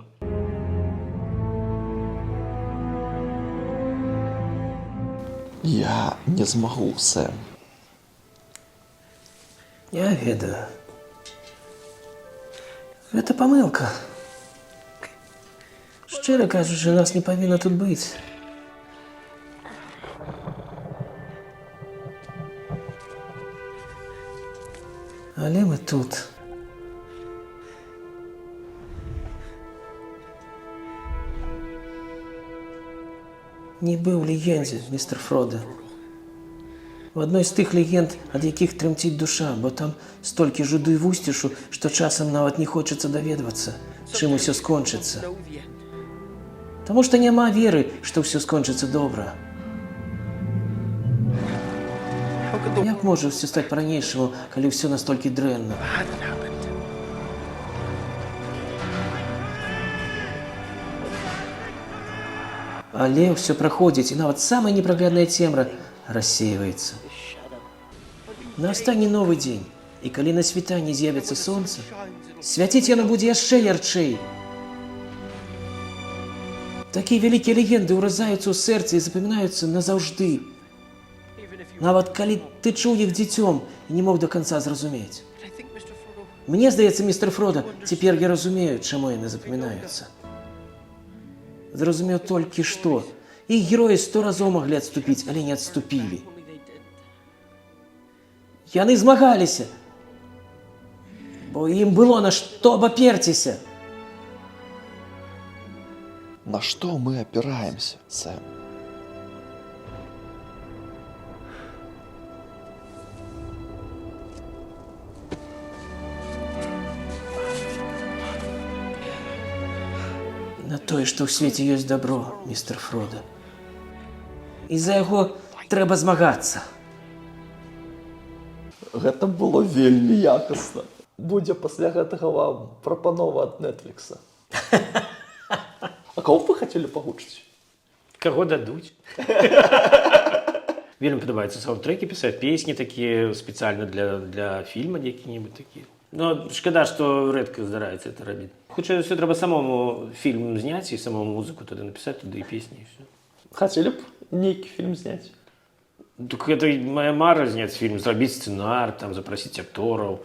Я не змагу, Сэм. Я ведаю. Гэта памылка. Шчыра кажучы, нас не павінна тут быць. Але мы тут. Нібы ў легендзе, містэр Фродо. У адной з тых легенд, ад якіх трымціць душа, бо там столькі жуду і вусцішу, што часам нават не хочацца даведвацца, чым усё скончыцца. Таму што няма веры, што ўсё скончыцца добра. Як можа ўсё стаць па-ранейшаму, калі ўсё настолькі дрэнна? Але ўсё праходзіць, і нават самая непраглядная цемра рассейваецца. Настане новы дзень, і калі на світанні з'явіцца сонца, свяціць яно будзе яшчэ ярчэй. Такія вялікія легенды ўразаюцца ў сэрцы і запамінаюцца назаўжды. Нават калі ты чуў іх дзіцём і не мог да канца зразумець. Мне здаецца, містэр Фродо, цяпер я разумею, чаму яны запамінаюцца. Зразумеў толькі што. Іх героі 100 разоў маглі адступіць, але не адступілі. Яны змагаліся, бо ім было на што абаперціся. На што мы апіраемся, Сэм? На тое, што ў свеце ёсць дабро, містэр Фродо. І за яго трэба змагацца. Гэта было вельмі якасна. Будзе пасля гэтага вам прапанова ад Netflix. А кого б вы хацелі пагучыць? Каго дадуць? Вельмі падабаецца саундтрекі пісаць, песні такія спецыяльна для фільма які-небудзь такія. Но шкада, што рэдка здараецца это рабіць. Хутчэй за ўсё, трэба самому фільм зняць і самому музыку тады напісаць туды і песні, і всё. Хацелі б нейкі фільм зняць? Так это моя мара — зняць фільм, зрабіць сцэнар, там запрасіць актораў,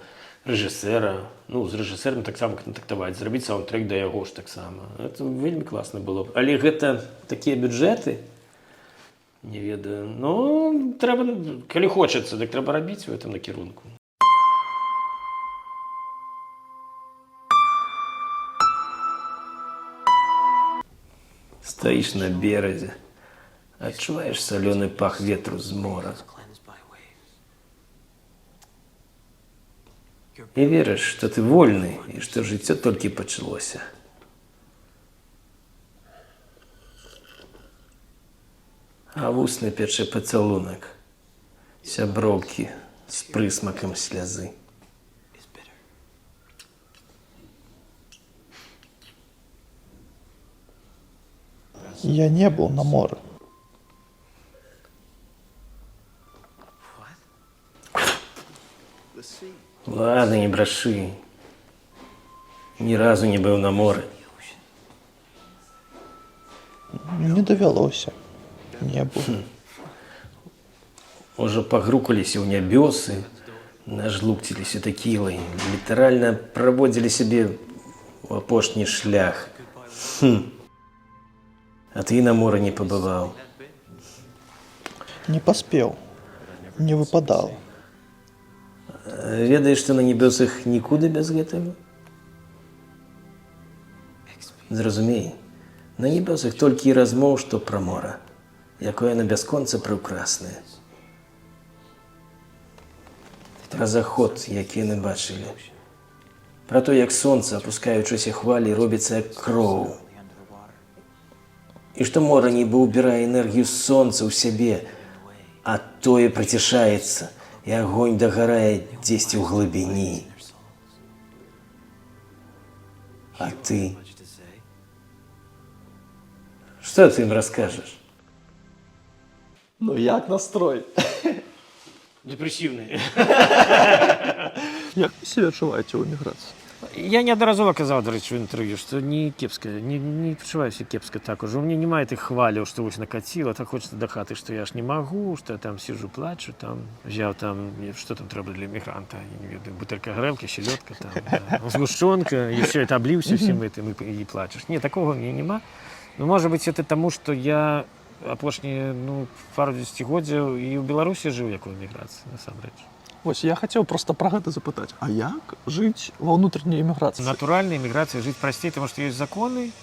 рэжысэра, ну, з рэжысэрам таксама кантактаваць, зрабіць саундтрек да яго ж таксама. Это вельмі класна было б. Але гэта такія бюджэты, не ведаю. Ну, трэба, калі хочацца, так трэба рабіць в этом накірунку. Стаіш на беразе, адчуваеш салёны пах ветру з мора. І верыш, што ты вольны і што жыццё толькі пачалося. А вусны пячэ пацалунак сяброўкі з прысмакам слязы. Я не был на море. Ладно, не брашы. Ні разу не быў на моры. Не давялося. Не был. Ужо пагрукаліся ў нябёсы, нажлукціліся тэкілай, літаральна праводзілі сябе ў апошні шлях. Хм. А ты і на моры не пабываў. Не поспел. Не выпадало. Ведаеш, што на нябёсах нікуды без гэтага? Зразумей, на нябёсах толькі і размоў, што пра мора, якое на бясконца прыўкраснае. Пра заход, які яны бачылі. Пра то, як сонца, апускаючыся хвалі, робіцца як кроў. І што мора нібы ўбірае энергію сонца ў сябе, а тое прыцішаецца, і агонь дагарае дзесьці ў глыбіні. А ты? Што ты ім раскажаш? Ну як настрой? Дэпрэсіўны. Як вы сябе адчуваеце ў эміграцыі? Я неаднаразова казаў, дарэчы, у інтэрв'ю, што не кепска, не пачуваюся кепска так ужо. У мяне няма тых хваляў, што вось накаціла, так хочется да хаты, што я ж не магу, што я там сижу, плачу, там взяў там, што там трэба для эмігранта, я не ведаю, бутэлька гарэлкі, селедка, там, да, згушчонка, і все это абліўся всем этим і плачаш. Не, такога ў мяне няма. Ну, можа быць, это таму, што я апошнія, ну, пару дзесяцігоддзяў і ў Беларусі жыў як у эміграцыі, насамрэч. Вось я хацеў просто пра гэта запытаць. А як жыць ва ўнутранняй эміграцыі? Натуральная эміграцыя жыць прасцей, таму што ёсць законы,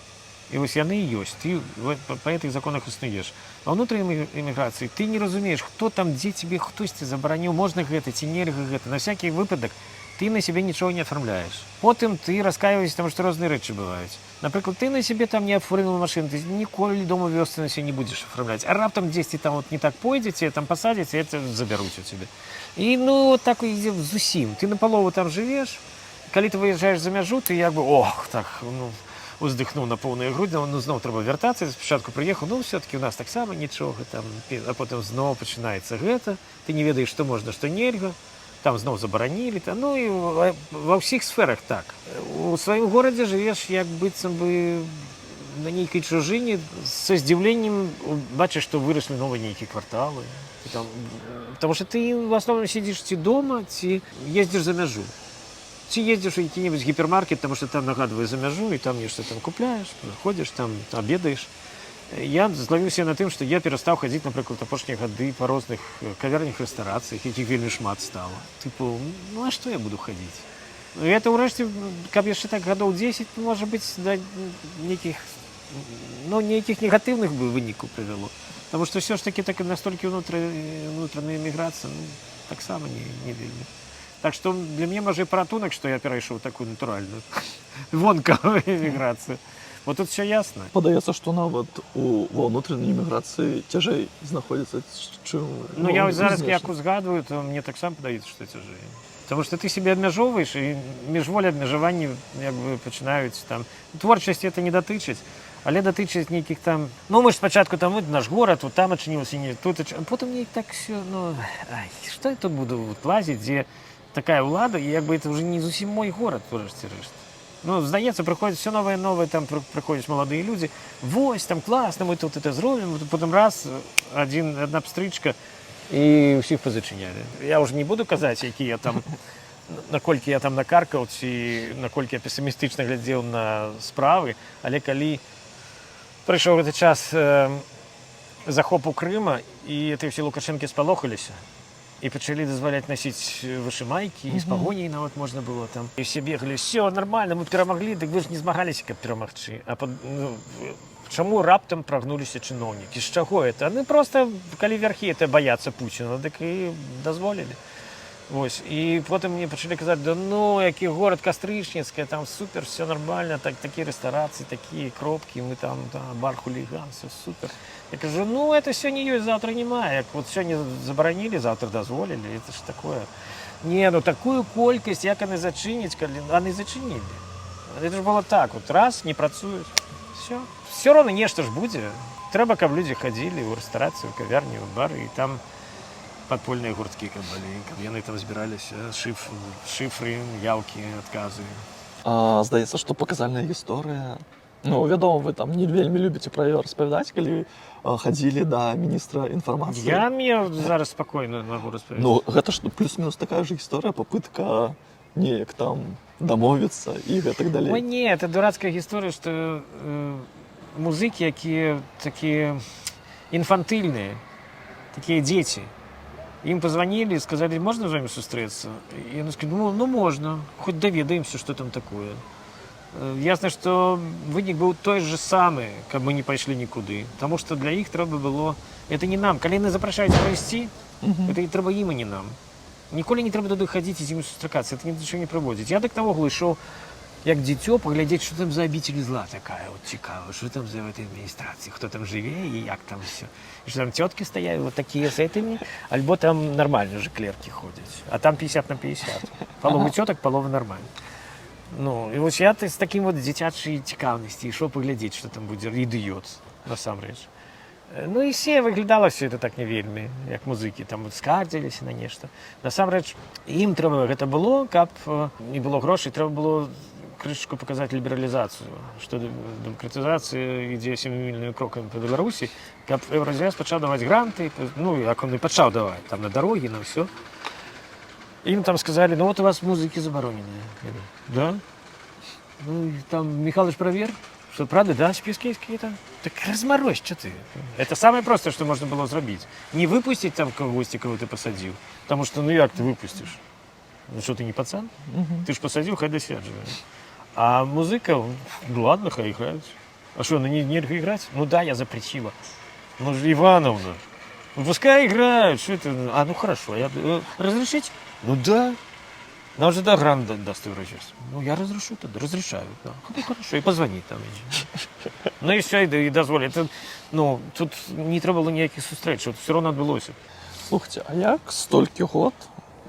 і вось яны і ёсць. Ты па гэтых законах існуеш. Ва ўнутраннай эміграцыі ты не разумееш, хто там, дзе тебе хтосьці забараніў, можна гэта ці нельга гэта. На всякий выпадак ты на сябе нічога не афармляеш. Потым ты раскаиваешься, таму што розныя рэчы бываюць. Напрыклад, ты на сябе там не аформіў машыну, ты ніколі дома ў вёсцы на сябе не будзеш афармляць. А раптам дзесьці там вот не так пойдзе, цябе там пасадзяць, і это забяруць у цябе. І ну вот так ідзе зусім. Ты на палову там жывеш, калі ты выязджаеш за мяжу, ты як бы ох, так, ну, уздыхнуў на поўныя грудзі, ну зноў трэба вяртацца, спачатку прыехаў, ну все-таки у нас таксама нічога там, а потым зноў пачынаецца гэта, ты не ведаеш, што можна, што нельга, там зноў забаранілі, там, ну і ва ўсіх сферах так. У сваім горадзе жывеш як быццам бы на нейкай чужыне, са здзіўленнем бачыш, што выраслі новыя нейкія кварталы. Ты там, потому что ты в основном сидишь ці дома, ці ездзіш за мяжу. Ці ездзіш у які-небудзь гіпермаркет, потому что там нагадвае за мяжу, і там нешта там купляеш, ходзіш там, обедаеш. Я злавіўся на тым, што я перастаў хадзіць, напрыклад, апошнія гады па розных кавярнях, рэстарацыях, якіх вельмі шмат стала. Тыпу, ну а што я буду хадзіць? Ну, это ўрэшце, каб яшчэ так гадоў 10, можа быць, да нейкіх, ну, нейкіх негатыўных бы вынікаў прывяло. Таму што ўсё ж такі так настолькі унутраная эміграцыя, ну, таксама не вельмі. Так што для мяне можа і паратунак, што я перайшоў такую натуральную вонкавую эміграцыю. Вот тут все ясно. Падаецца, што нават ва ўнутранай эміграцыі цяжэй знаходзіцца, чым Ну, я вось зараз знешняй. як узгадваю, то мне таксама падаецца, што цяжэй. Таму што ты сябе абмяжоўваеш, і міжволі абмежаванні як бы пачынаюць там. Творчасці это не датычыць, але датычыць нейкіх там. Ну, мы ж спачатку там вот наш горад, вот там адчынілася, не тут потым неяк так все, ну, ай, што я тут буду вот лазіць, дзе такая ўлада, і як бы это уже не зусім мой горад, урэшце рэшт. Ну, здаецца, прыходзяць все новыя, новыя, там прыходзяць маладыя людзі. Вось, там класна, мы тут это зробім. Потым раз, адна пстрычка, і ўсіх пазачынялі. Я ўжо не буду казаць, які я там, наколькі я там накаркаў, ці наколькі я песімістычна глядзеў на справы, але калі прыйшоў гэты час захопу Крыма, і эти ўсе Лукашэнкі спалохаліся і пачалі дазваляць насіць вышымайкі, і з пагоняй нават можна было там. І все бегалі, все нормально, мы перамаглі, дык вы ж не змагаліся, каб перамагчы. А ну, чаму раптам прагнуліся чыноўнікі? З чаго это? Ну просто калі вярхі это баяцца Пуціна, дык і дазволілі. Вось. І потым мне пачалі казаць: да ну, які горад Кастрычніцкая, там супер, все нормально, так, такія рэстарацыі, такія кропкі, мы там, да, бар «Хулиган», все супер. Я кажу: ну, это сёння ёсць, завтра няма. Як вот сёння забаранілі, завтра дазволілі, это ж такое. Не, ну такую колькасць, як яны зачыняць, калі яны зачынілі. Это ж было так, вот раз, не працуюць, все. Все роўна нешта ж будзе. Трэба, каб людзі хадзілі ў рэстарацыю, ў кавярні, ў бары, і там падпольныя гурткі каб былі, каб яны там збіраліся, шыфры, яўкі, адказы. Здаецца, што паказальная гісторыя. Ну, вядома, вы там не вельмі любіце пра яе распавядаць, калі хадзілі да міністра інфармацыі. Я мне зараз спакойна магу распавесці. Ну, гэта ж плюс-мінус такая ж гісторыя, попытка неяк там дамовіцца і гэтак далей. Ой, не, это дурацкая гісторыя, што музыкі, якія такія інфантыльныя, такія дзеці. Ім позвонили, сказали: «Можно с вами сустрэцца?» І яны сказали: Ну, можно, хоть даведаемся, что там такое». Ясна, што вынік быў той же самы, каб мы не пайшлі нікуды. Таму што для іх трэба было, это не нам. Калі яны запрашаюць прайсці, это і трэба ім, а не нам. Ніколі не трэба туды хадзіць і з імі сустракацца, это ні да чаго не прыводзіць. Я так наогул ішоў як дзіцё паглядзець, што там за обитель зла такая, вот цікава, что там за в этой адміністрацыі, хто там жыве і як там все. І што там цёткі стаяць вот такія з этими, альбо там нормально же клеркі ходзяць. А там 50 на 50. Палова цётак, палова нормально. Ну, і вось я з такім вот дзіцячай цікаўнасці ішоў паглядзець, што там будзе, ідыёт, насамрэч. Ну і все выглядала все это так не вельмі, як музыкі там вот скардзіліся на нешта. Насамрэч ім трэба гэта было, каб не было грошай, трэба было крышачку паказаць лібералізацыю, што дэмакратызацыя ідзе семімільнымі крокамі па Беларусі, каб Еўразвяз пачаў даваць гранты, ну, як он і пачаў даваць, там на дарогі, на ўсё. Им там сказали: «Ну вот у вас музыки забароненыя». Я говорю: «Да? Ну, и там Михалыч провер, что правда, да, списки есть какие-то? Так разморозь, что ты». Это самое простое, что можно было зрабіць. Не выпустить там кагосьці, кого ты посадил. Потому что, ну як ты выпустишь? Ну что, ты не пацан? Ты ж посадил, хай досядживай. А музыка, ну ладно, хай играют. А что, ну не, нельзя играть? Ну да, я запретила. Ну же, Ивановна, ну пускай играют, что это? А, ну хорошо, я, разрешить? Ну да. Нам же да грант даст Евроюз. Ну я разрешу тогда, разрешаю. Да. Ну хорошо, и позвони там. Ну и все, и дозволь. Это, ну, тут не трэба было ніякіх сустрэч, вот все равно адбылося. Слухайте, а як столькі год,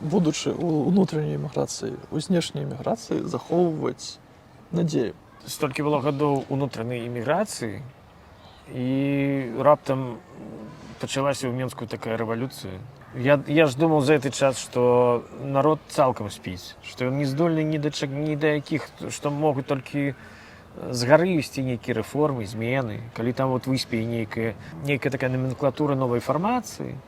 будучы у унутранняй эміграцыі, у знешняй эміграцыі, захоўваць надзею? Столькі было гадоў унутранай іміграцыі, і раптам пачалася ў Менску такая рэвалюцыя. Я ж думаў за гэты час, што народ цалкам спіць, што ён не здольны ні да, ні да якіх, што могуць толькі з гары ісці нейкія рэформы, змены, калі там вот выспее нейкая такая наменклатура новай фармацыі,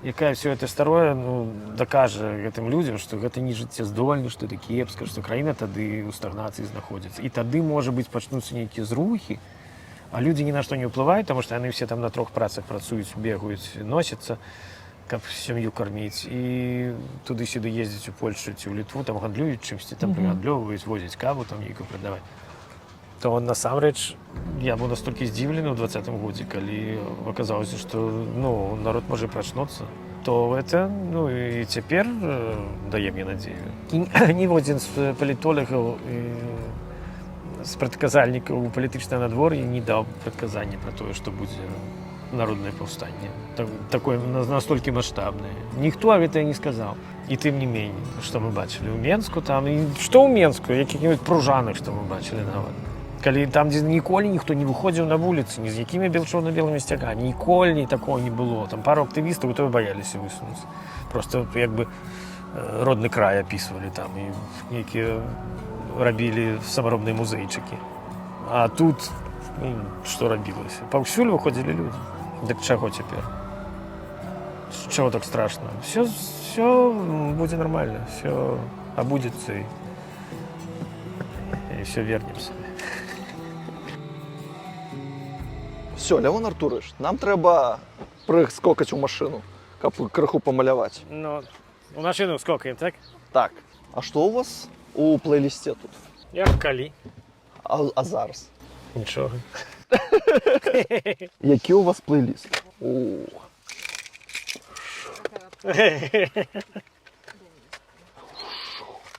якая все это старое, ну, дакажа гэтым людзям, што гэта не жыццяздольна, што это кепска, што краіна тады ў стагнацыі знаходзіцца. І тады, можа быць, пачнуцца нейкія зрухі, а людзі ні на што не ўплываюць, таму што яны все там на трох працах працуюць, бегаюць, носяцца, каб сям'ю карміць, і туды-сюды ездзіць у Польшу ці ў Літву, там гандлююць чымсьці, там прыгандлёўваюць, возяць каву там нейкую прадаваць. То насамрэч я быў настолькі здзіўлены ў 20-м годзе, калі аказалася, што, ну, народ можа прачнуцца, то это, ну, і цяпер дае мне надзею. І ніводзін з палітолагаў і з прадказальнікаў у палітычнае надвор'е не даў прадказання пра тое, што будзе народнае паўстанне такое настолькі маштабнае. Ніхто гэта не сказаў. І тым не меней, што мы бачылі ў Менску там, і што ў Менску, якіх-небудзь Пружанах, што мы бачылі нават. Калі там, дзе ніколі ніхто не выходзіў на вуліцы, ні з якімі бел-чырвона-белымі сцягамі, ніколі такого не было. Там пару актывістаў, то баяліся высунуцца. Просто як бы родны край апісвалі там і нейкія рабілі самаробныя музейчыкі. А тут, ну, што рабілася? Паўсюль выходзілі людзі. Дык чаго цяпер? Чаго так страшно? Все будзе нормально, все абудзіцца і все вернем сабе. Все, Лявон Артурович, нам трэба прыскокаць у машыну, каб крыху памаляваць. Ну, у машину скокаем, так? Так, а што у вас у плейлісце тут? Як калі. А зараз? Нічога. Які у вас плейліст? О.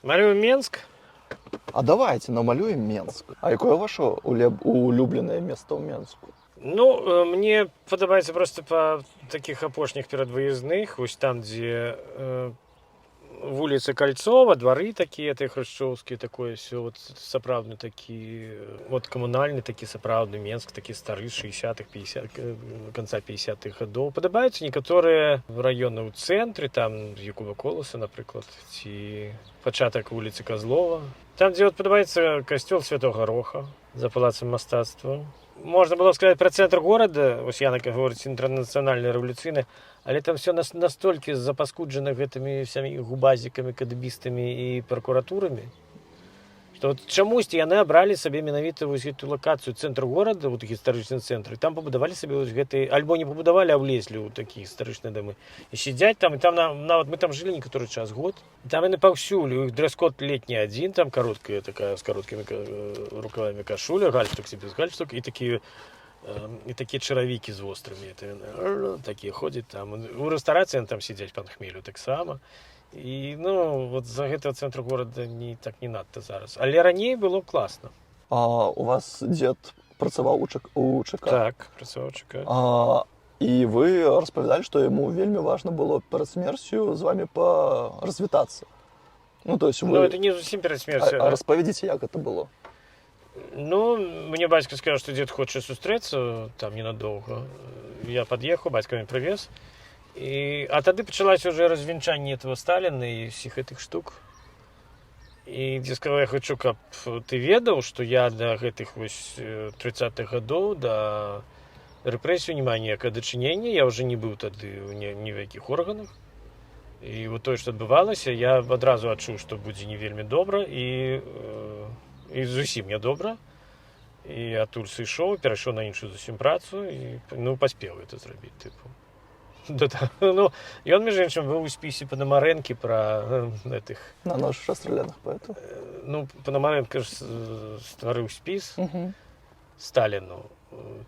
Малюем Менск. А давайте намалюем Менск. А якое ваше улюбленае место ў Менску? Ну, мне падабаецца просто па такіх апошніх перадвыездных, вось там, дзе вуліца Кальцова, двары такія, ты хрушчоўскія, такое все вот сапраўдны такі, вот камунальны такі сапраўдны Менск, такі стары 60-х, 50, конца 50-х гадоў. Падабаюцца некаторыя раёны ў цэнтры, там Якуба Коласа, напрыклад, ці пачатак вуліцы Казлова. Там, дзе вот падабаецца касцёл Святога Роха за палацам мастацтва. Можна было сказаць пра цэнтр горада, вось Яна гаворыць, інтэрнацыянальны, рэвалюцыйны, але там все настолькі запаскуджана гэтымі всямі губазікамі, кадэбістамі і пракуратурамі, што вот чамусьці яны абралі сабе менавіта вось гэту лакацыю, цэнтр горада, вот гістарычны цэнтр, і там пабудавалі сабе вось гэты, альбо не пабудавалі, а ўлезлі ў такія гістарычныя дамы. І сядзяць там, і там нават мы там жылі некаторы час, год. Там яны паўсюль, у іх дрэс-код летні адзін, там кароткая такая з кароткімі рукавамі кашуля, гальштук ці без гальштук, і такія чаравікі з вострымі, это, такія ходзяць там. У рэстарацыі там сядзяць пан хмелю таксама. І, ну, вот за гэтага цэнтру горада не так, не надта зараз. Але раней было класна. А у вас дзед працаваў у ЧК? Так, працаваў ЧК. А, і вы распавядалі, што яму вельмі важна было перад смерцю з вами паразвітацца. Ну, то есть вы Ну, это не зусім перад смерцю. А распавядзіце, як это было. Ну, мне бацька сказаў, што дзед хоча сустрэцца там ненадоўга. Я пад'ехаў, бацька мяне прывез. А тады пачалася уже развенчанне этого Сталіна і ўсіх гэтых штук. І дзе сказаў: «Я хочу, каб ты ведаў, што я да гэтых вось 30-х гадоў, да рэпрэсію не маю ніякага дачынення, я уже не быў тады ў ні ў якіх органах. І вот тое, што адбывалася, я адразу адчуў, што будзе не вельмі добра і зусім нядобра. І адтуль сышоў, перайшоў на іншую зусім працу і, ну, паспеў это зрабіць, тыпу. Да, ну, ён, між іншым, быў у спісе Панамарэнкі пра гэтых На нож расстреляных паэтаў. Ну, Панамарэнка ж стварыў спіс Сталіну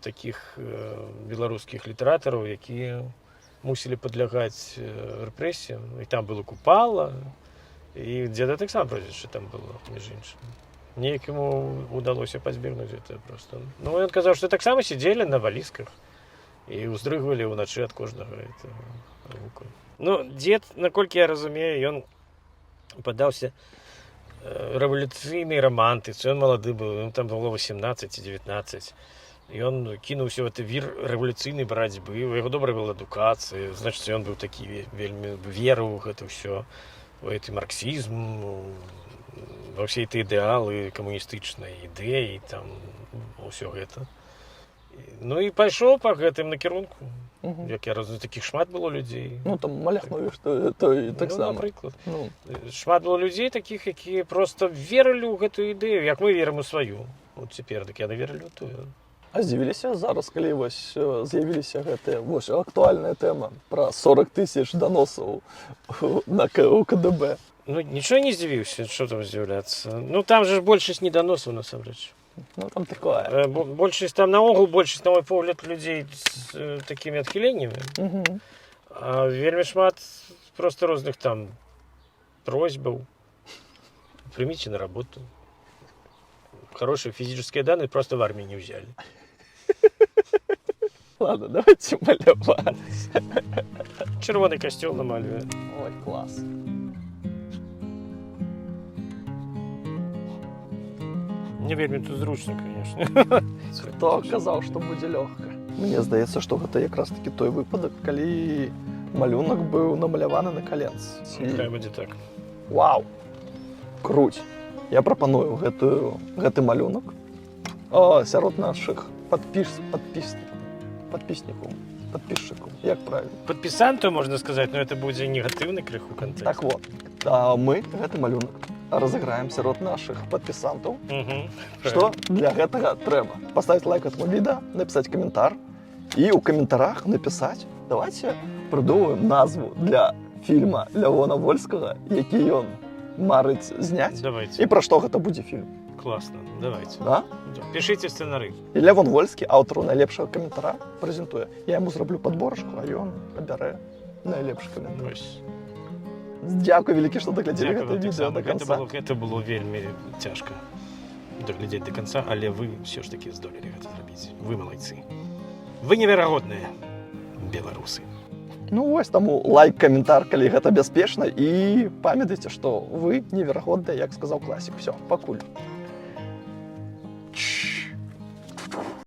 такіх беларускіх літаратараў, якія мусілі падлягаць рэпрэсіям. І там было Купала, і дзеда таксама прозвішча там было, між іншым. Неяк яму удалося пазбегнуць гэта просто. Ну, ён казаў, што таксама сидзелі на валізках і ўздрыгвалі ўначы ад кожнага этого гуку. Ну, дзед, наколькі я разумею, ён падаўся рэвалюцыйнай рамантыцы. Ён малады быў, ему там было 18 ці 19. Ён кінуўся ў гэты вір рэвалюцыйнай барацьбы. У яго добрая была адукацыя, значыць, ён быў такі вельмі верыў у гэта ўсё, у гэты марксізм, ва ўсе эти ідэалы камуністычнай ідэі, там ўсё гэта. Ну і пайшоў па гэтым накірунку. Як я разумею, такіх шмат было людзей. Ну, там Маляхнович, то і Ну, таксама. напрыклад. Ну. Шмат было людзей такіх, якія просто верылі ў гэтую ідэю, як мы верым у сваю. Вот цяпер так яны верылі ў тую. А здзівіліся зараз, калі вось з'явіліся гэтыя вось актуальная тэма пра 40 тысяч даносаў у КДБ? Ну, нічого не здзівіўся, що там здзіўляцца. Ну, там же ж большасць не даносаў насамрэч. Ну, там такое. Большасць там наогул, большасць, на мой погляд, людзей з такімі адхіленнямі. А вельмі шмат просто розных там просьбаў. Примите на работу. Хорошие физические данные, просто в армии не взяли. Ладно, давайте маляваць. Чырвоны касцёл намалюю. Ой, клас. Мне вельмі тут зручна, конечно. Хто казаў, што будзе лёгка? Мне здаецца, што гэта якраз такі той выпадак, калі малюнак быў намаляваны на каленцы. Хай будзе так. Вау! Круць! Я прапаную гэты малюнак сярод нашых падпіснікаў, подписчикаў, як правильно? Падпісанту можна сказаць, но это будзе негатыўны крыху кантэкст. Так вот, а мы гэты малюнак разыграем сярод нашых падпісантаў. Што для гэтага трэба? Паставіць лайк этому відэа, напісаць каментар і ў каментарах напісаць, давайте прыдумаем назву для фільма Лявона Вольскага, які ён марыць зняць. Давайте. І пра што гэта будзе фільм. Класна, давайте. Да? Да. Пішыце сцэнары. І Лявон Вольскі аўтару найлепшага каментара прэзентуе. Я яму зраблю падборачку, а ён абярэ найлепшы каментар. Вось. Дзякуй вялікі, што даглядзелі Дзякую гэта вам відэа таксама. да Гэта канца. было вельмі цяжка даглядзець да канца, але вы ўсё ж такі здолелі гэта зрабіць. Вы малайцы. Вы неверагодныя беларусы. Ну вось, таму лайк, каментар, калі гэта бяспечна, і памятайце, што вы неверагодныя, як сказаў класік. Всё, пакуль.